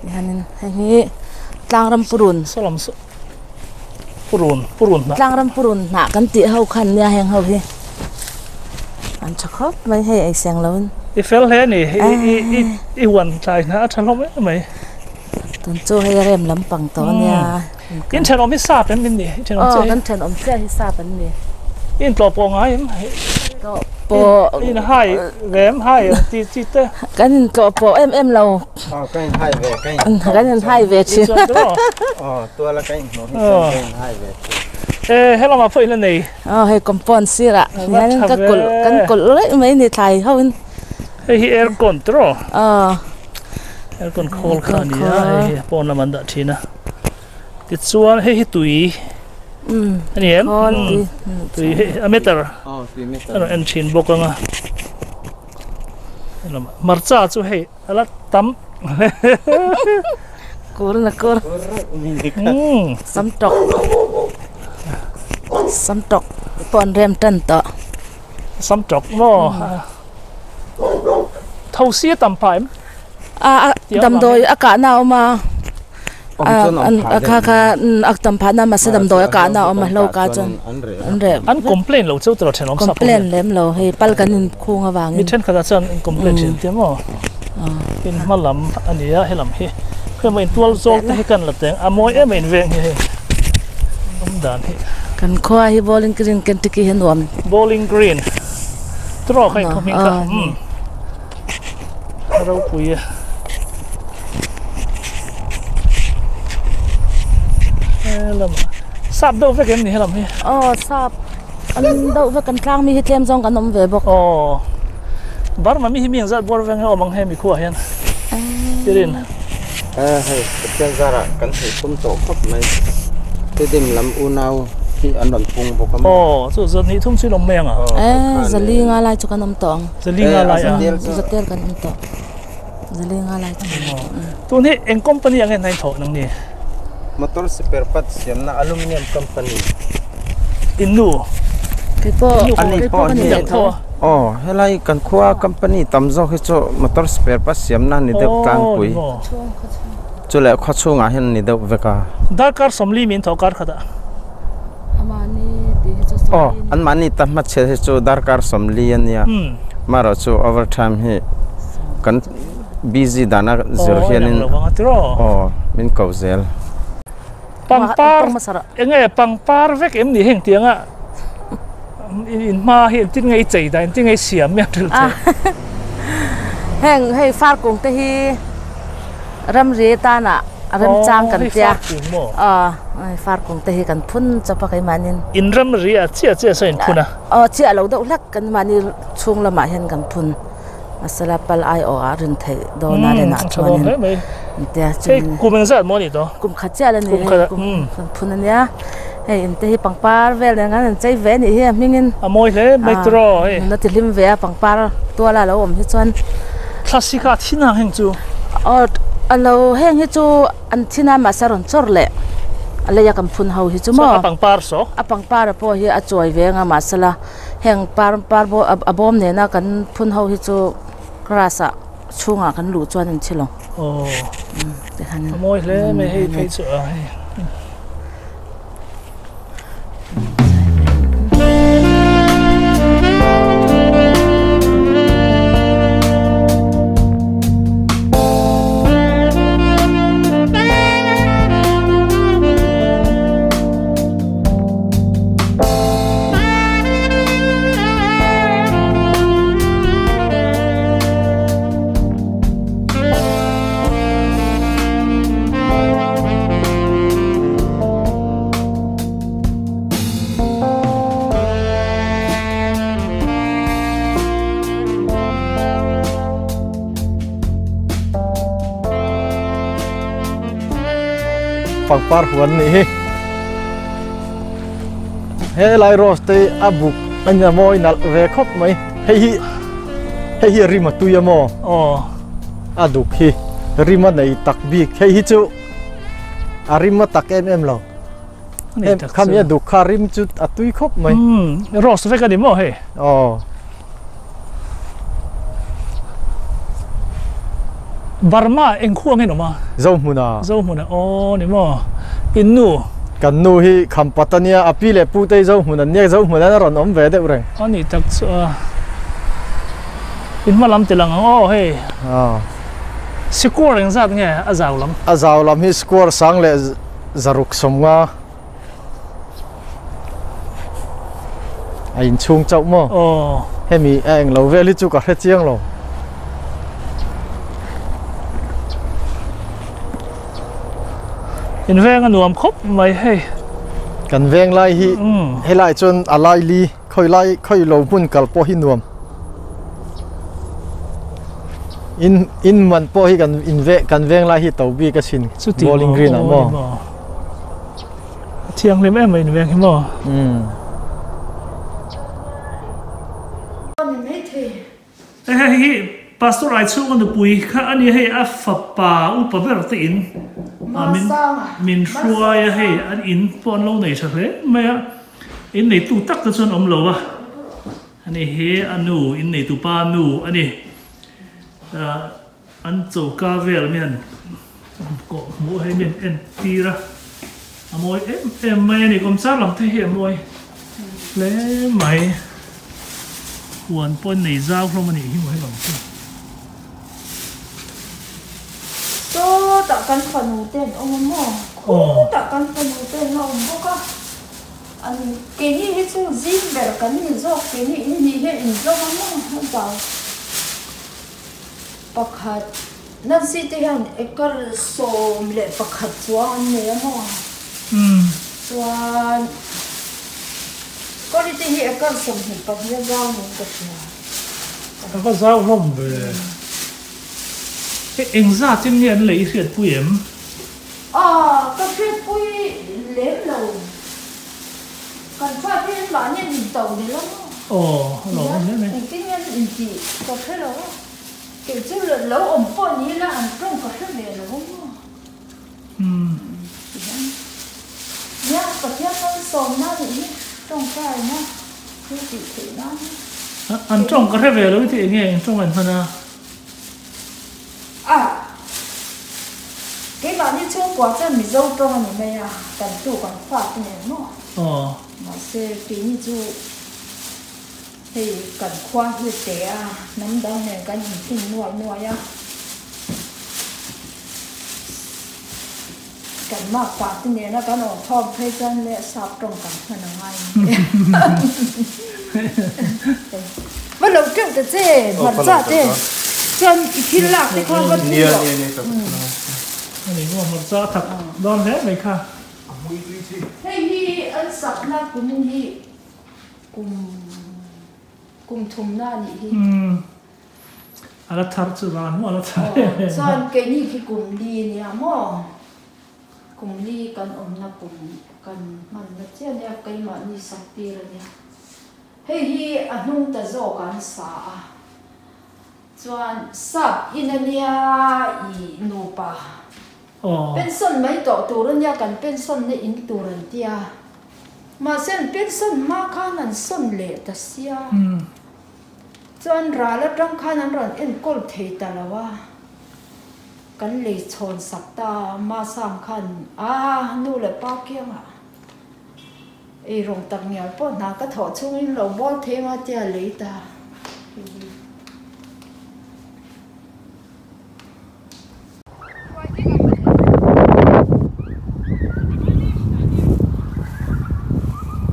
ti hianin hei hi tlangram purun tlangram purun hnah kan tih ho kha an nia heng ho hi an tha khawp mai hei ei seng lo in. I fel hle a ni i huan tlai hna a tha hlawm em mai. Tun chu hei a rem lampang tawh a nia. In thenawm hi sap em in ni? Aw kan thenawm chiah hi sap an ni. In tlawh pawh ngai em? Tlawh Po in hai vem hai ti chi te kan in tlo po em em lo kan in hai ve kan in hai ve chi tua la kan in ho hi kan in hai ve e hello ma phoi la nei hei compound sira hian ka kul kan kul rei mai ni thlai ho in hei hi aircon tro aircon khol kha ni a hei pon lam an dah thina ti chuan hei hi tui ani em tui a meter tui meter ano en thin bawk anga marcha chu hei ala tam kur na kur sam tok pon rem tan to sam tok mo thau sia tam paim a dam doi aka na oma kha kha ak tam pha na ma se dam doi aka na oma lo ka chon an re an complain lo cheu tro thenom sa complain lem lo hei pal kan in khunga wangin mi then kha chan in complain thin te mo in malam ania helam hi khoi ma in tual zol te kan la teng amoi em in veng hi om dan hi kan khoa hi Bowling Green Kentucky hi nuam Bowling Green tro khai khoming kha ro pui lam sap do vek em ni helam hi sap an do vek kan tlang mi hi tlem zong kan om ve bawk bar ma mi hi miang zat bor veng he omang he mi khuwa hian tirin hei pathian zara kan thei tum to khop mai tedim lam unau hi an ron pung bawk a chu zan hi thum chu lom meng a zali nga lai chu kan om tong zali nga lai a zatel kan om to zali nga lai chu tun hi eng company ang en nai tho nang ni motor spare parts siam na aluminum company inu ke po ani po ni tho helai kan khuwa company tamzo hi chu motor spare parts siam na ni deuh tlang pui chu le khaw chhungah hian ni deuh veka darkar somli min tho kar khata amani ti hi chu an mani ta ma che hi chu darkar somli ania maro chu overtime hi kan busy dana zir hianin min ko zel pangpar enge pangpar vek em ni heng tianga in ma hi tin ngai chei da tin ngai siam me thil che heng hei far kung te hi ram ri ta na ram chang kan tia far kung te hi kan phun chapa kai manin in ram ri a chia chia so in phuna chia lo deuh hlak kan mani chung lama hian kan phun masala pal ai o a rin thei do na le na chuanin tia chu kum za mo ni to kum kha chia la ni kum phun ania hei in te hi pangpar vel nga an chei ve ni hi mingin amoi hle metro hei na ti hlim ve a pangpar tua la lo om hi chuan classica thina heng chu alo heng hi chu an thina ma saron chor le alaya kam phun ho hi chu mo a pangpar so a pangpar po hi a choi ve nga masala heng par par bo abom ne na kan phun ho hi chu grasa chunga kan lu chuan an chilo amoi hle me hei phei chu a hei pangpar huan ni hi he lai rose te a buk anya moi nal ve khop mai hei hi hei hi rima tuya mo a duk hi rima nei tak bik hei hi chu a rima tak em em lo em kham ya duk kha rim chu a tui khop mai rose ve ka ni mo hei Burma eng khuang en oma zo hmuna zo hmuna ni mo innu kan nu hi khampatania api le pu te zo hmuna ne zo hmuna na ron om ve deuh reng ani tak chu in ma lam te lang hei score eng zat nge a zau lam a zau lam hi score sang le zaruk somnga a in chung chau mo Hemi a englo vel hi chu ka hre chiang lo. In veng a nuam khawp mai hei. Kan veng lai hi helai chuan a lai li khawi lai khawi lo hmun kal pawh hi nuam. In in man pawh hi kan in ve kan veng lai hi to bik asin bowling green ah maw. A thianghlim em mai in veng hi maw. Hei hei hi Pastor Aichhunga nupui kha a nia hei a fapa upa ber te in min min hruai a hei an in pawh an lo nei tha hle mai a in neitu tak te chuan awm lo a ani hi a nu in neitu pa nu a ni an choka vel mi han kawh hmuh hei mi an en tir a a mawi em em mai a ni kawmchar lam te hi a mawi hle mai huan pawh an nei zau hlawm a nih hi maw helam chu. Sawtah kan fanu te an awm a maw? Khutah kan fanu te an la awm bawk a. An keini hi chu zing ber kan ni zawk keini in hnih hian in zawm a maw a zau pakhat Nancy te hian acre 11 chuang an nei a maw chuan Kawri te hi acre 22 a zau niin ka hria. A va zau hlawm ve. Hei engzat in nge an lei i hriatpui em? A, ka hriatpui lem lo. Kan fa te hian mahni an into del a maw? Aw, a lo awm hle mai. Engtin nge an intih ka hre lo a. Kei chu lo awm pawh ni ila an tawng ka hre ve lo a maw? Umm. Tihian nia Pathian malsawmna nih hi tawngtaina thil tih theih nan. An tawng ka hre ve lo i tih enge eng tawng an hman a? A, keimahni chhungkua chuan Mizo tawng a ni mai a, kan tu kan fa te nen maw? Aw. Mahse keini chu hei kan khua hi te a, hnam dang nen kan inhlim nuai nuai a, kan makpa te nena kan awm khawm phei chuan leh sap tawng kan hman a ngai mai a. Va lo teuh ta che hmarcha te chuan i thil lak te kha va thil rawh. Ani maw hmarcha a thak dawn hle mai kha. Hei hi an sakna kum hi kum kum thumna a nih hi. A la thar chu ran maw a la thar em em. Chuan keini khi kum li nia maw? Kum li kan awmna kum kan hmanna chiah nia keimahni sak tir a nia. Hei hi a hnung ta zawk an sa a. Chuan sap in a nia i nupa. Pension mai tawh tur a nia kan pension na in tur an tia. Mahse an pension hma khan an sawn leh ta sia. Chuan ral atang khan an rawn enkawl thei ta lo a, kan lei chhawn sak ta a, Masang khan a nu leh pa kiangah ei rawng tak ngial pawh hna ka thawh chhungin lo bawl thei anga tia lei ta.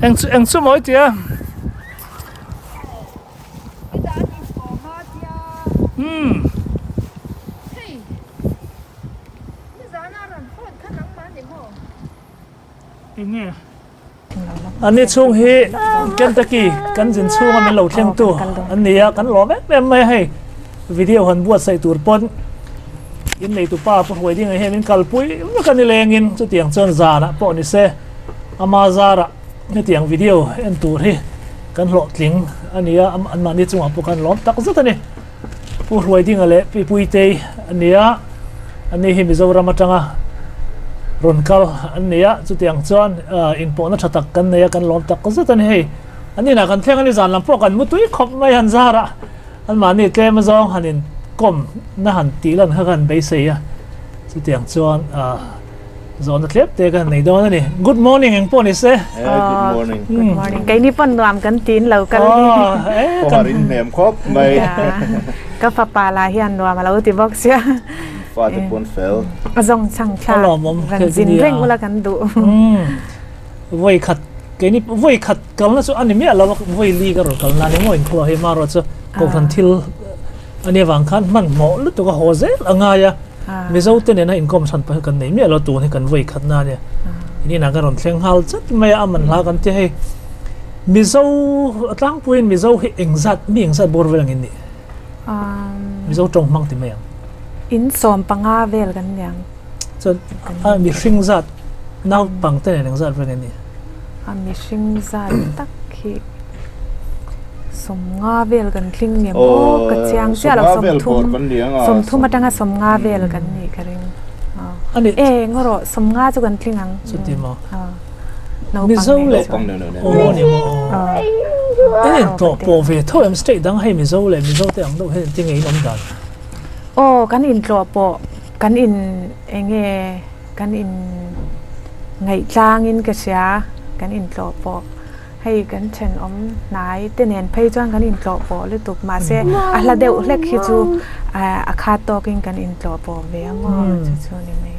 Eng chu eng chu mawi tia. Umm. Eng nge? An ni chhung hi Kentucky kan zin chhunga min lo thleng tu an ni a, kan lawm em em mai a hei video han buatsaih tur pawn in nei tupa pu Hruai Dinga hian min kalpui vek a ni lengin chutiang chuan zanah pawh ni se ama zarah hetiang video en tur hi kan hlawhtling a ni a, anmahni chungah pawh kan lawm tak zet a ni. Pu Hruai Dinga leh Pi Puitei an ni a, an ni hi Mizoram atanga rawn kal an ni a, chutiang chuan inpawhna tha tak kan nei a, kan lawm tak zet a ni hei. An inah kan thleng a ni, zan lam pawh kan mutui khawp mai han zar a, anmahni tlem azawng han inkawm na han tih lan kha kan beisei a, chutiang chuan Zawhna tlep te ka nei dawn a ni. Good morning eng pawh ni se. Good morning. Good morning. Keini pawn nuam kan tin lo kal hi. Kawhar in hnem khawp mai. Ka fapa lah hian nuam a lo ti bawk sia. Fate pawn fel. A zawng chhang thla. Ran zin reng ula kan duh. Vawi khat Keini voi khat kalna chu ani miah lo a, voi li ka rawn kalna a ni maw inkhua hi marawh chu kohhran thil a nia vang khan hmanhmawh lutuk a haw zel a ngai a, Mizo te nena inkawm chhan pawh hi kan nei miah lo tun hi kan voi khatna a nia. In inah kan rawn thleng nghal chat mai a, a man hla kan ti hei. Mizo tlangpuiin Mizo hi engzat mi engzat bawr vel ang in nih? Mizo tawng hmang ti mai ang. In 15 vel kan niang. Chuan a mihring zat naupang te nen engzat vel nge ni? A mihring zat tak hi 50 vel kan tling nge maw ka chiang chiah lo 30 30 atanga 50 vel kan nih ka ring. Ani e ngaw rawh 50 chu kan tling ang. Chuti maw? Mizo leh aw ni maw en en tawh pawh ve tho em state dang hei Mizo leh Mizo te ang deuh hian engtin nge in awm dan? Aw kan intlawh pawh kan in enge kan in ngaih tlangin ka hria kan intlawh pawh hei kan thenawm hnai te nen phei chuan kan intlawh pawh lutuk mahse a hla deuh hlek hi chu a khat tawkin kan intlawh pawh ve a maw chu chu ni mai.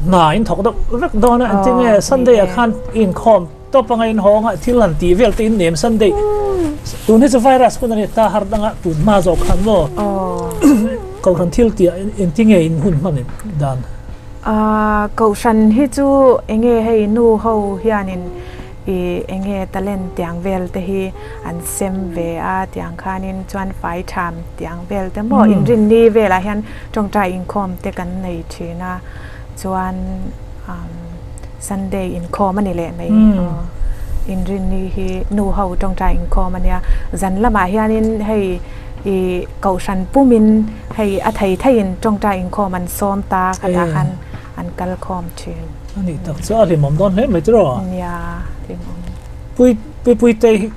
Hna in thawk deuh vek dawn a engtin nge Sunday ah khan i inkhawm tawp anga in hawng a thil han tih vel te in nem Sunday tun hi chu virus hun a ni ta har danga tun hma zawk khan maw Kohhran thil tih ah engtin nge in hun hman dan? Kohhran hi chu enge hei nu ho hianin I enge talent tiang vel te hi an sem ve a tiang khanin chuan fai tham tiang vel te maw inrinni velah hian tawngtai inkhawm te kan nei thin a chuan Sunday inkhawm a ni leh mai inrinni hi nu ho tawngtai inkhawm a nia zan lamah hianin hei i kohhran pumin hei a thei theiin tawngtai inkhawm an sawm ta khatah khan an kal khawm thin. A nih tak chu a hlimawm dawn hle mai tiraw? Nia, hlimawm. Pui Pui Puitei hi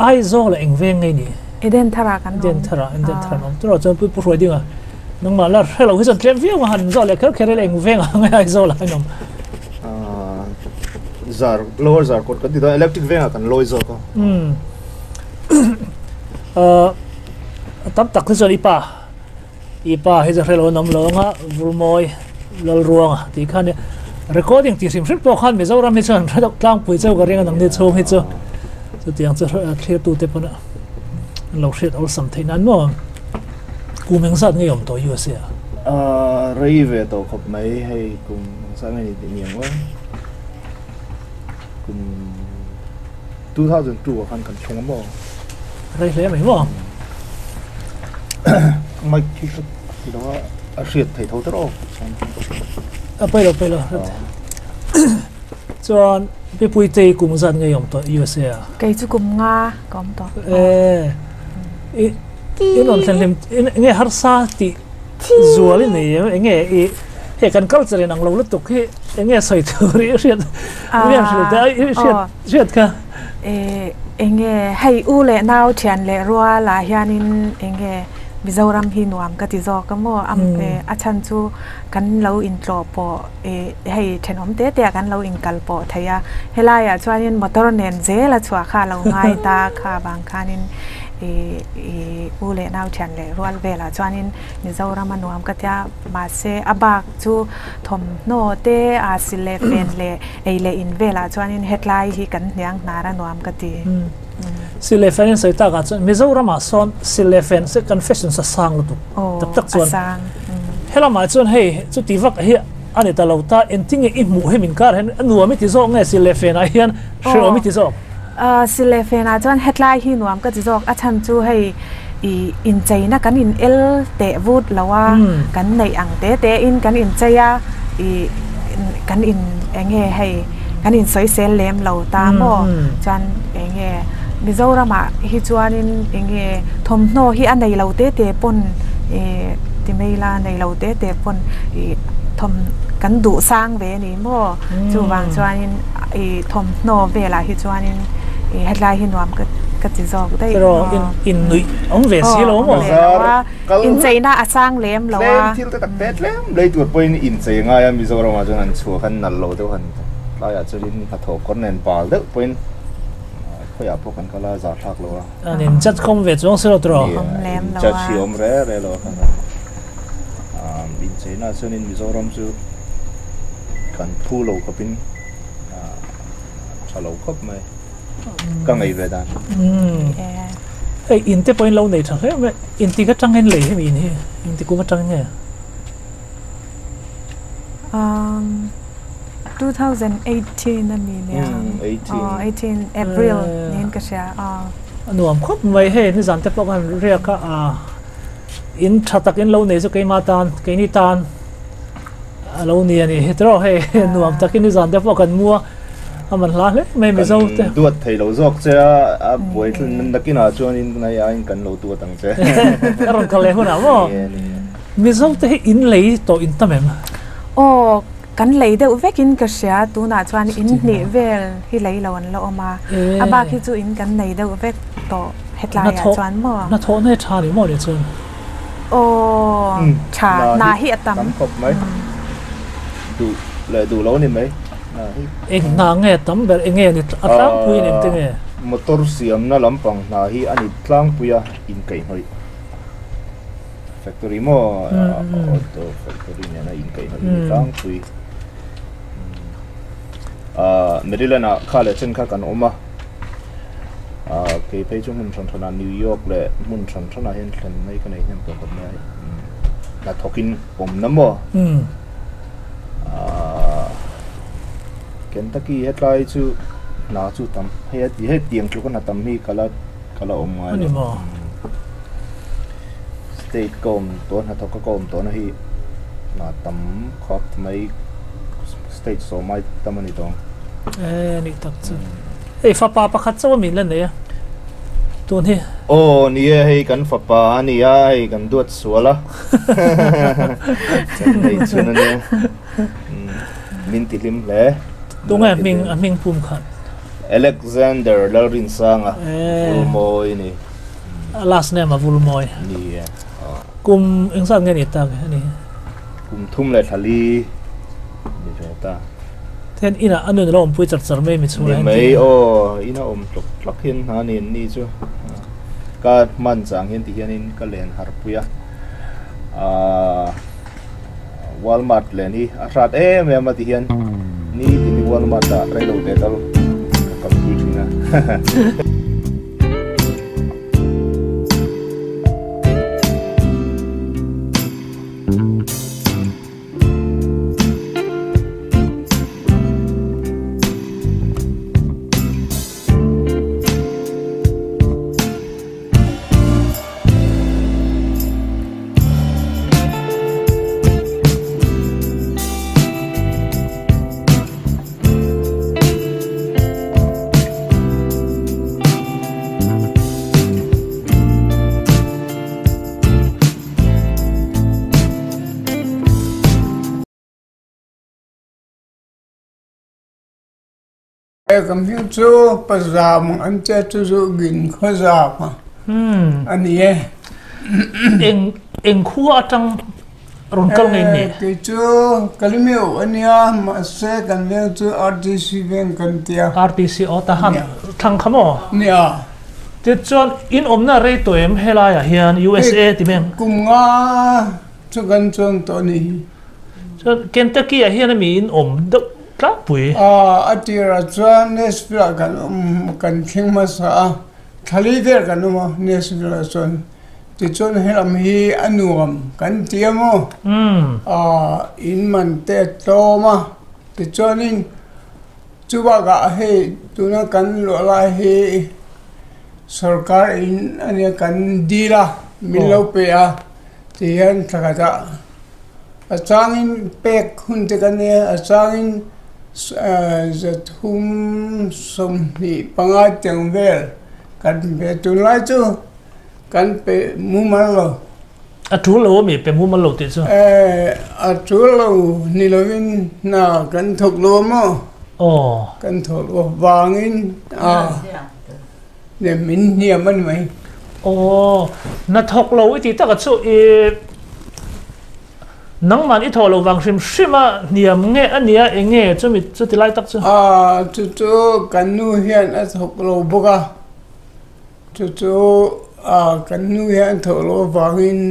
Aizawl ah eng veng ngei ni? Eden Thar ah kan awm. Eden Thar ah, Eden Thar an awm tiraw? Chuan Pui Pu Hruai ding ah nangmah la hre lo hi chuan tlem viau a han zawh leh kher kher ila eng veng ah nge Aizawl ah an awm? Zar, Lower Zarkawt kan ti dawn, Electric veng ah kan lawi zawk a. Umm. Tam tak hi chuan i pa I pa hi chu hrelo an awm lo anga Vulmawi Lalruanga tih kha nia. Recording tih hrim hrim pawh khan Mizoram hi chuan hre deuh tlangpui cheu ka ring a nangni chhung hi chu chutiang chu thlirtute pawn an lo hriat awlsam theih nan maw kum engzat nge awm tawh USA ah? Rei ve tawh khawp mai hei kum engzat nge ni tih niang aw kum 2002 ah khan kan thleng a maw? Rei hle mai maw? Mic khi ka ti lo a, a hriat thei tho tawh aw. A pawi lo pawi lo. Chuan Pipui te kum zat ngei awm tawh USA ah? Kei chu kum nga ka awm tawh. Eh, i in rawn thlen hlim enge harsa tih zual i nei em? Enge i hei kan culture in ang lo lutuk hi enge sawi tur i hriat enge hrilh te i hriat hriat kha. Enge hei u leh nau thian leh rual ah hianin enge Mizoram hi nuam ka ti zawk a maw a chhan chu kan lo intlawh pawh hei thenawm te te ah kan lo inkal pawh thei a helai ah chuanin motor nen zel a chhuah kha a lo ngai ta kha vang khanin ih u leh nau thian leh rual velah chuanin Mizoram a nuam ka tia mahse a bak chu thawmhnaw te a sil leh fen leh ei leh in velah chuanin hetlai hi kan hniang hnar a nuam ka ti. Sil leh fen in sawi takah chuan Mizoramah sawn sil leh fen se kan fashion sa sang lutuk tak tak chuan helamah chuan hei chuti vak hi a ni ta lo ta engtinge i hmuh hi min kar hian a nuam i ti zawk nge sil leh fenah hian hrehawm i ti zawk? Sil leh fenah chuan hetlai hi nuam ka ti zawk a chhan chu hei i incheina kan in el teh vut lo a kan neih ang te te in kan inchei a i kan in eng nge hei kan in sawisel lem lo ta maw chuan eng nge Mizoramah hi chuanin eng nge thawmhnaw hi a nei lo te te pawn ih ti mai ila nei lo te te pawn ih thawm kan duh sang ve a ni maw chuvang chuanin ih thawmhnaw velah hi chuanin ih hetlai hi nuam ka ka ti zawk daih maw. In nuih awm ve si lo maw? Incheina a sang lem lo a. Tlem thil te tak te tlem lei tur pawhin inchei a ngai a, Mizoramah chuan an chhuah khan nalh lo deuh han tlaiah chuanin hnathawh kawr nen bal deuh pawhin khawiah pawh kan kal a zah thlak lo a. An in judge khawm ve chuang si lo tiraw? Awm lem lo a. Judge hi awm re re lo a khan a. Incheina chuanin Mizoram chu kan phu lo khawpin a tha lo khawp mai. Ka ngei ve dan. Hei in te pawhin lo nei tha hle mai. In tik atangin lei hemi in hi in ti kum atangin nge? Um 2018 a mi nia. Aw 18 April niin ka hria aw. A nuam khawp mai hei nizan te pawh khan riak a a in tha tak in lo nei chu keima tan keini tan a lo ni a ni hi tiraw hei nuam takin nizan te pawh kan mu a a man hla hle mai Mizo te. Kan duat thei lo zawk che a a buai thlun nakinah chuanin nai aiin kan lo duat ang che. Ka rawn kal leh hunah maw? Mizo te hi in lei tawh in tam em? Aw kan lei deuh vekin ka hria tunah chuan in hnih vel hi lei lo an la awm a a bak hi chu in kan nei deuh vek tawh hetlaiah chuan maw? Hnathawh hne tha ni maw nih chuan? Aw tha hna hi a tam. Tam khawp mai. Duh leh duh lo ni mai hna hi. Eng hna nge tam ber eng nge ni a tlangpui in engte nge? Motor siamna lampang hna hi a ni tlangpui a inkaihhnawih factory maw auto factory nena inkaihhnawih ni tlangpui. Maryland ah kha leh chen kha kan awm a. Kei phei chu hmun hran hranah New York leh hmun hran hranah hian thlen mai ka nei hnem tawh khawp mai a, hnathawkin awmna maw? Kentucky hetlai chu hna chu tam hei a ti hei tiang tluka hna tam hi ka la ka la awm ngai lo. State ka awm tawh hnathawka ka awm tawhna hi hna tam khawp mai state sawmai tam a ni tawh ang. E nih tak chu. Hei fapa pakhat chauh a min la nei a tun hi. Aw ni e hei kan fapa a ni a hei kan duat sual a kan nei chhun a nia min ti hlim hle. Tunge a hming a hming pum khan? Alexander Lalrinsanga Vulmawi a ni. A last name a Vulmawi. Ni e. Kum engzat nge ni tak a ni? Kum thum leh thla li ni ve ta. Then inah a nun a lo awmpui char char mai mi chhungah hian. Ni mai aw, ina awm tlawk tlawk hian hna ni an ni chu. Ka hman chang hian ti hianin ka len har pui a. Aaa Walmart len hi a hrat em em a ti hian ni tin hi Walmart ah reilo te tal ka kalpui thin a. Kam hming chu Pazam an tia chu zu gin khawzam a ni e. Eng eng khua atang rawn kal ngei ni? Kei chu Kalimeu a nia mahse kan veng chu RTC veng kan tia. RTC aw ta han thlang kha maw? Nia. Tichuan in awmna rei tawh em helaiah hian USA ti meng? Kum nga chu kan chuang tawh a ni hi. Chuan Kentucky ah hian ami in awm deuh tlangpui? A tirah chuan Nashville ah kan awm kan thleng hmasa a, thla li vel kan awm a Nashville ah chuan. Tichuan helam hi a nuam kan ti a maw? In man te a tlawm a, tichuanin Chu bakah hei tuna kan luah lai hi sorkar in a nia kan dil a, min lo pe a ti hian thla khatah a changin pek hun te kan nia a changin zathum sawmhnih panga tiang vel kan pe tunlai chu kan pe mumal lo. A tul lo ami pe mumal lo tih chu? Eh, a tul lo ni lovin hna kan thawk lo a maw? Aw. Kan thawk lo vangin a ne min hniam a ni mai. Aw, hna thawk lo i tih takah chu i nangman i thawh lo vang hrim hrim a hniam nge a nia eng nge chumi chuti lai tak chu? A, chu chu kan nu hian a thawk lo bawk a. Chu chu kan nu hian thawh loh avangin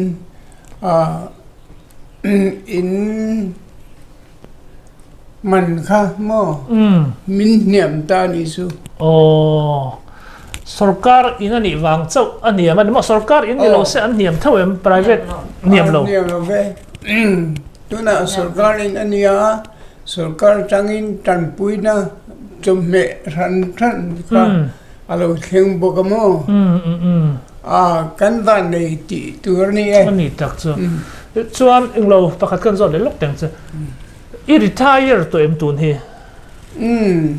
in Man kha maw? Min hniam ta a nih chu. Aw. Sorkar in a nih vang chauh a hniam a ni maw? Sorkar in ni lo se an hniam tho em? Private hniam lo. Hniam lo ve. Tunah sorkar in a nia, sorkar tangin tanpuina chawhmeh hran hran kha a lo thleng bawk a maw? A, kan vannei tih tur a ni e. A ni tak chu. Chuan englo pakhat kan zawt leh lawk teng che. I retire tawh em tun hi? Umm.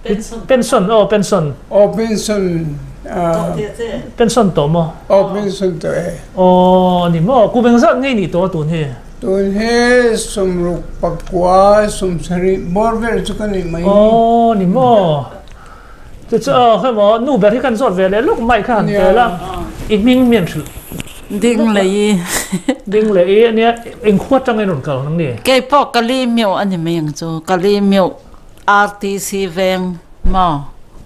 Pension. Pension aw pension. Aw pension ah. Pension tawh maw? Aw pension tawh e. Aw ni maw? Kum engzat ngei nih tawh a tun hi? Tun hi sawmruk pakua sawmsarih bawr vel chu ka nih mai. Aw ni maw? Chu chu aw khawi maw nu ber hi kan zawt ve leh lawk mai kha han tel a, i hming mian hrilh. Ding leh i. Ding leh i ania engkhua atang in rawn kal nang ni? Kei pawh Kali Meuh a ni mai ang chu, Kali Meuh RTC veng maw?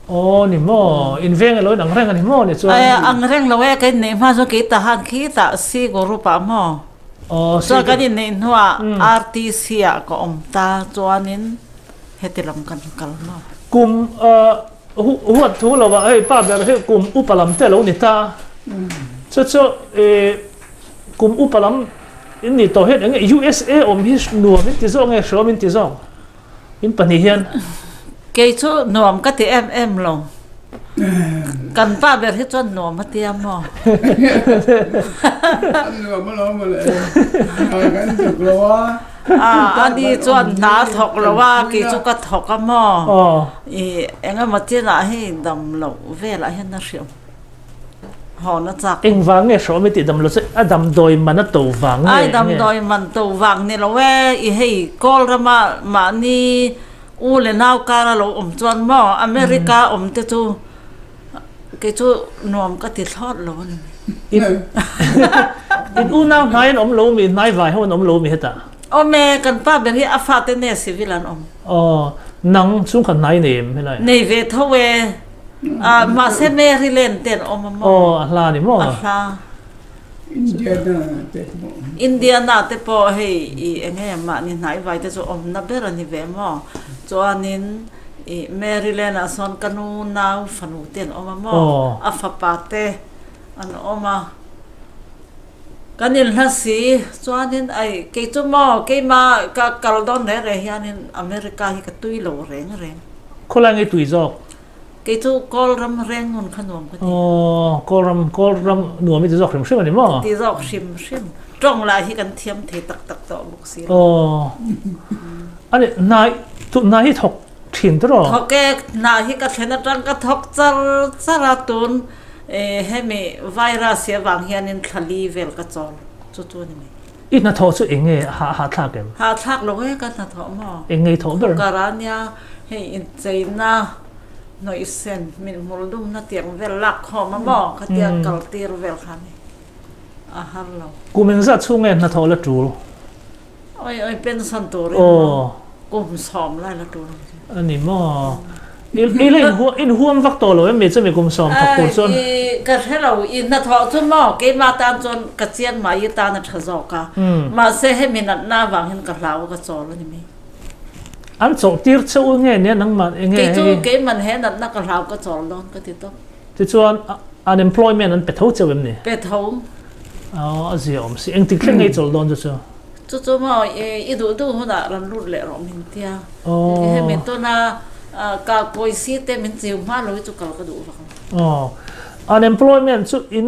Aw ni maw, in veng elo in ang reng a ni maw ni chuan? Aia ang reng lo e, ka inneih hma chuan kei ta han khitah si group ah maw? Aw si Chuan kan inneih hnuah RTC ah ka awm ta chuanin Heti lam kan kal maw? Kum huat thu lo ah hei pa ber hi kum upa lam te lo ni ta. Chu chu kum upa lam in nih tawh hian enge USA awm hi nuam in ti zawk nge hreawm in ti zawk in pahnih hian? Kei chu nuam ka ti em em lo. Kan pa ber hi chuan nuam a tia maw? Nuam alawm mawle. Kan tuk lo a. A ani chuan hna a thawk lo a, kei chu ka thawk a maw? I eng emaw chinah hei dam loh velah hian a hriam hawn a chak. Engvang nge hrawm i tih dam lo chu a damdawi man a to vang nge? Ai damdawi man to vang ni lo e, i hei kawl rama mahni u leh nau kara lo awm chuan maw America awm te chu Kei chu nuam ka ti thlawt lo a ni. In unau hnai an awm lo mi, hnai vai ho an awm lo mi hetah? Awm e, kan pa ber hi a fate nge civil an awm. Aw, nang chhungkhat hnai nei em helai? Nei ve tho e, mahse Maryland te an awm a maw? Aw, a hla a ni maw? A hla. Indiana te pawh. Indiana te pawh hei i enge mahni hnai vai te chu awmna ber a ni ve maw? Chuanin I Maryland ah sawn ka nu nau fanu te an awm a maw? A fapa te an awm a. Kan inhla si chuanin ai kei chu maw keima ka kal dawn reng reng hianin America hi ka tui lo reng reng. Khawlai nge tui zawk? Kei chu Kawlram reng nun kha nuam ka ti. Aw Kawlram Kawlram nuam i ti zawk hrim hrim a ni maw? Ti zawk hrim hrim. Tawng lah hi kan thiam thei tak tak tawh bawk si lo. Aw ani hnai hna hi thawk thin ta rawh. Thawk e, hna hi ka thlen atang ka thawk char char a tun hemi virus hi avang hianin thla li vel ka chawl chu chu a ni mai. I hnathawh chu eng nge hahthlak em? Hahthlak lo e ka hnathawh maw? Eng nge i thawh ber? Cooker a nia hei incheina hnawih sen mithmul dumna tiang vel lak khawm a maw khatia kal tir vel kha a ni. A har lo. Kum engzat chhung nge hnathawh la tul? Oi oi pension turin maw kum sawm lai la tul ang chu. A ni maw? I la inhuam vak tawh lo em mi chumi kum sawm thawk tur chuan? I ka hre lo, i hnathawh chu maw keimah tan chuan ka chian mah i tan a tha zawk a. Mahse hemi natna avang hian ka hlau a ka chawl a ni mai. An chawlh tir cheu nge nia nangmah enge hei? Kei chu keiman he natna ka hlau ka chawl dawn ka ti tawp. Tichuan unemployment an pe tho cheu em ni? Pe tho. Aw a zia awm si. Engtik thleng ngei chawl dawn chu chu? Chu chu maw i duh duh hunah rawn lut leh rawh min tia. Hemi tuna ka pawisi te min chiu hma lo hi chu kal ka duh vak lo. Aw unemployment chu in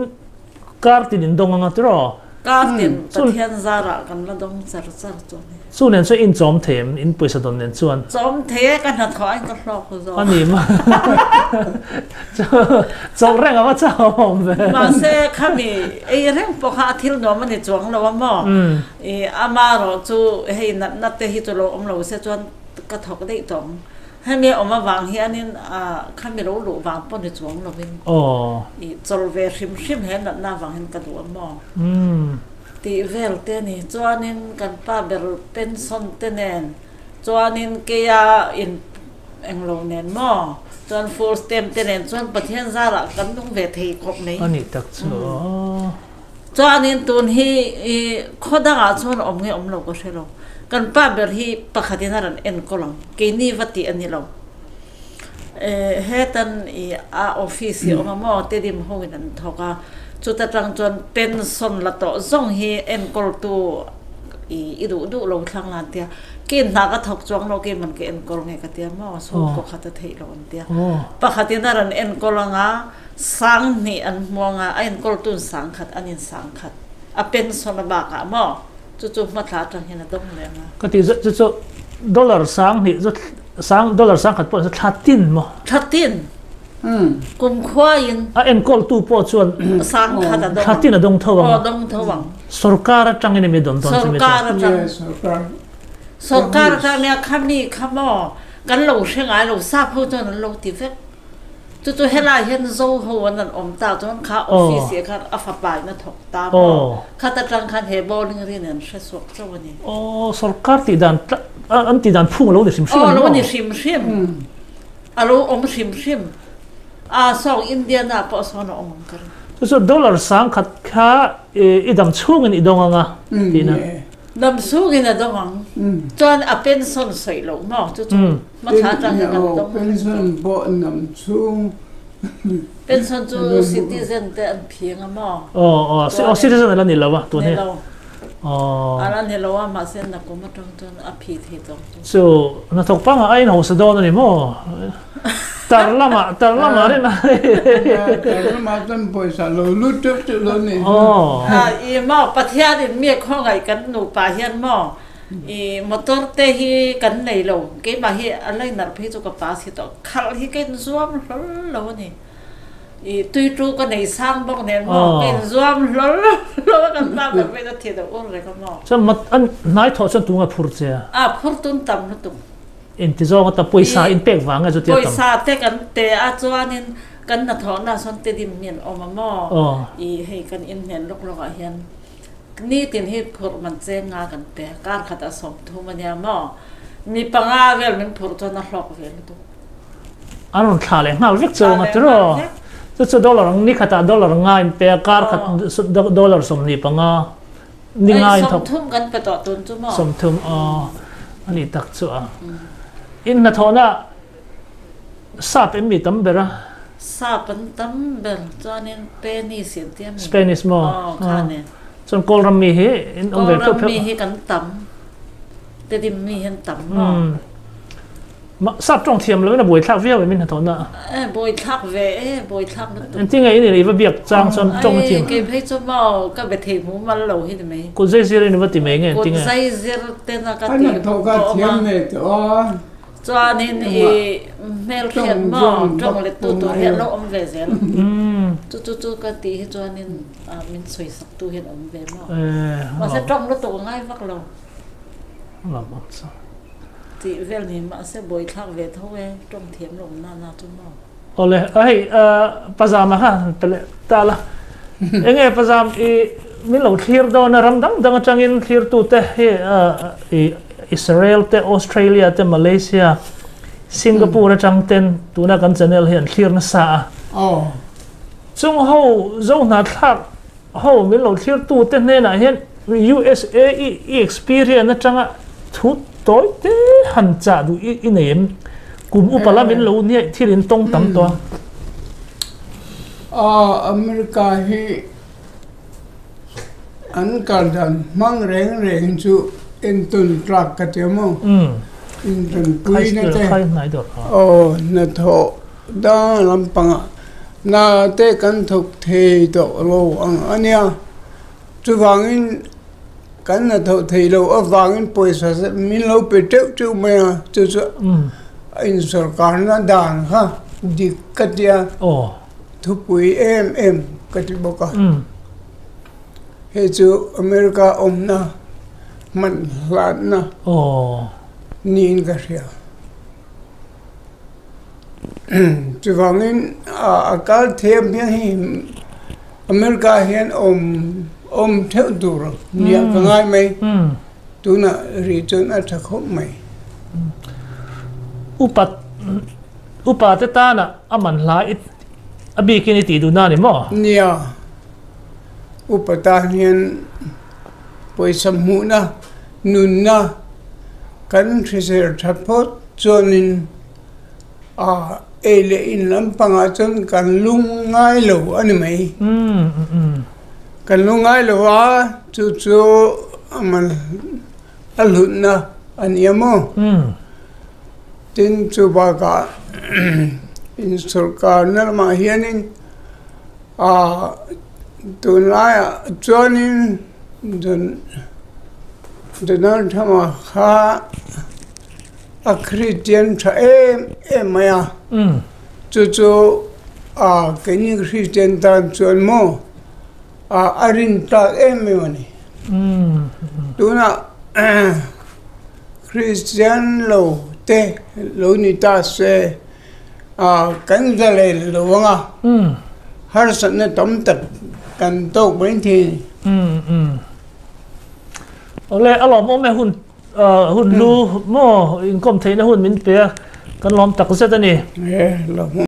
Kar tin in dawng anga tiraw? Kar tin Pathian zarah kan la dawng char char chu a ni. Chu nen chuan in chawm thei em? In pawisa dawn nen chuan? Chawm thei e, ka hnathawh aiin ka hlawk zawk. A ni ma. Chawlh reng a va chau awm ve. Mahse khami ei reng pawh kha a thil nuam a ni chuang lo a maw? I amarawh chu hei natna te hi chu lo awm lo se chuan ka thawk daih tawh ang. Hemi awm avang hianin khami lo luh vang pawh ni chuang lovin i chawl ve hrim hrim he natna avang hian ka duh a maw tih vel te a ni. Chuanin kan pa ber pension te nen chuanin keia in englo nen maw chuan full stamp te nen chuan Pathian zarah kan nung ve thei khawp mai. A nih tak chu aw. Chuanin tun hi i khaw dangah chuan awm nge awm lo ka hre lo. Kan pa ber hi pakhatin a rawn enkawl ang. Keini va tih a ni lo. Hetan i a office hi awm a maw Tedim ho in an thawk a, chuta tang chuan pension la tawh zawng hi enkawltu i i duh duh lo thlang la an tia. Ke hna ka thawk chuang lo ke man ka enkawl nge ka tia maw chhungkaw khat a theih loh an tia. Pakhatin a rawn enkawl ang a, sang hnih an hmu ang a, a enkawltu'n sang khat an in sang khat a pension a bakah maw chu chu hmathla atang hian a dawng leh ang a. Ka ti chu chu dollar sang hnih chu sang dollar sang khat pawh chu thla tin maw? Thla tin kum khuaiin. A enkawltu pawh chuan sang khat a dawng ang. Thla tin a dawng tho ang a. Aw dawng tho ang. Sorkar atangin emi dawn dawn chu mi chu? Sorkar atang. Sorkar atang nia khami kha maw kan lo hre ngai lo sap ho chuan an lo ti vek. Chu chu helai hian Zo ho an an awm ta chuan kha office ah khan a fapa in a thawk ta maw? Khat atang khan he bowling rin an hre chhuak chauh a ni. Aw, sorkar tih dan an tih dan phung a lo ni hrim hrim a ni maw? Aw, a lo ni hrim hrim. A lo awm hrim hrim. A sawng Indiana pawh sawn a awm ang ka ring. Chu chu dollar sangkhat kha i dam chhungin i dawng ang a tihna. Dam chhungin a dawng ang. Chuan a pension sawi loh maw? Chu chu hmathla atang hian kan dawng. Pension pawh dam chhung. Pension chu citizen te an phing a maw? Aw aw citizen a la ni lo a tun hi. Ni lo. A la ni lo a mahse nakum atang chuan a phi thei tawng chu. Chu hnathawk pangah a inhausa dawn a ni maw? Tar lamah tar lamah rin a Tar lamah chuan pawisa lo lut teuh teuh lo ni. Aw. I maw Pathianin mi khawngaih kan nupa hian maw i motor te hi kan nei lo keimah hi a lainar phei chu ka pass hi tawh khalh hi ka inzuam hlawl lo a ni. I tui tu ka nei sang bawk nen maw ka inzuam hlawl lo a kan pa ber pawhin a thi deuh ur reng a maw. Chuan mat an hnai thawh chuan tunga phur che a? A phur tun tam lutuk. Inti zawng ata pawisa in pek vang nge chutia tam? Pawisa te kan pe a chuanin kan hnathawhna sawn te dim hian awm a maw? I hei kan inhnen lawk lawk ah hian nitin hi phurh man cheng nga kan pe a, kar khat ah 30 a nia maw? Mi panga vel min phurh chuan a hlawk ve lutuk. An rawn thlah leh nghal vek chu ang a tiraw? Chu chu dollar ni khatah dollar nga in pe a, kar khat dollar 25. Ni ngai in thawk. 30 kan pe tawh tun chu maw? 30 aw a nih tak chu a. In hnathawhna sap em mi tam ber a? Sap an tam ber chuanin Spanish in tia mi? Spanish maw? Aw kha nen. Chuan Kawlram mi hi in awm ve pheuh pheuh. Kawlram mi hi kan tam. Tedim mi hi an tam maw? Sap tawng thiam loin a buaithlak viau em in hnathawhna? E, buaithlak ve e, buaithlak lutuk. Engtin nge in i va biak chang chuan tawng a thiam? Ai, kei phei chu maw ka be thei hmu mal lo hi ni mai. Kut zai zir in i va ti mai nge engtin nge? Kut zai zir ten a ka ti hnathawh ka thiam ve tawh a. Chuanin i hmelhriat maw tawng let tu tur hi an lo awm ve zel. Chu chu chu ka tih hi chuanin min sawisak tu hian awm ve maw. Mahse tawng lutuk a ngai vak lo. Tih vel ni mahse buaithlak ve tho e, tawng thiam lo na na chu maw? Awle, hei pazama kha han pe leh ta la. Enge pazam i min lo thlir dawn a, ram dang dang atangin thlirtute hi i Israel te, Australia te, Malaysia, Singapore atang ten tuna kan channel hi an thlir nasa a. Chung ho zo hnahthlak Ho min lo thlirtute hnenah hian USA i i experience atanga thu tawi te han chah duh i i nei em? Kum upa lam in lo niaih thil in tawng tam tawh a. A America hi an kal dan hmang reng reng chu entawn tlak ka ti a maw? Entawn puina te aw hnathawh dang lampangah Na te kan thawk thei tawh lo ang a nia. Chuvangin kan la thawh thei loh avangin pawisa min lo pe teuh teuh mai a, chu chu a insawrkarna dan kha dik ka tia thupui em em ka ti bawk a. Hei chu America awmna hman hlatna niin ka hria. Chuvangin a kal thiam hian hei America ah hian awm awm theuh tur nia ka ngai mai tunah rih chuan a tha khawp mai. Upat upa te tana a man hla i a bikin i tih duhna a ni maw? Nia. Upa tan hian pawisa hmuhna nunna kan hrisel tha phawt chuanin a ei leh in lampangah chuan kan lung ngai lo a ni mai. Kan lung ngai lo a, chu chu a man a hlutna a ni a maw? Tin, chu bakah in sawrkarna lamah hianin a tunlaiah chuanin Donald Trump-a kha a Kristian tha em em mai a, chu chu a keini Kristian tan chuan maw a rin tlak em em a ni. Tunah Kristian lo te lo ni ta se kan zalen lo ang a, harsatna tam tak kan tawk mai thei a ni. Awle a lawmawm e hun hun lu maw inkawm theihna hun min pe a, kan lawm tak zet a ni. E lawmawm.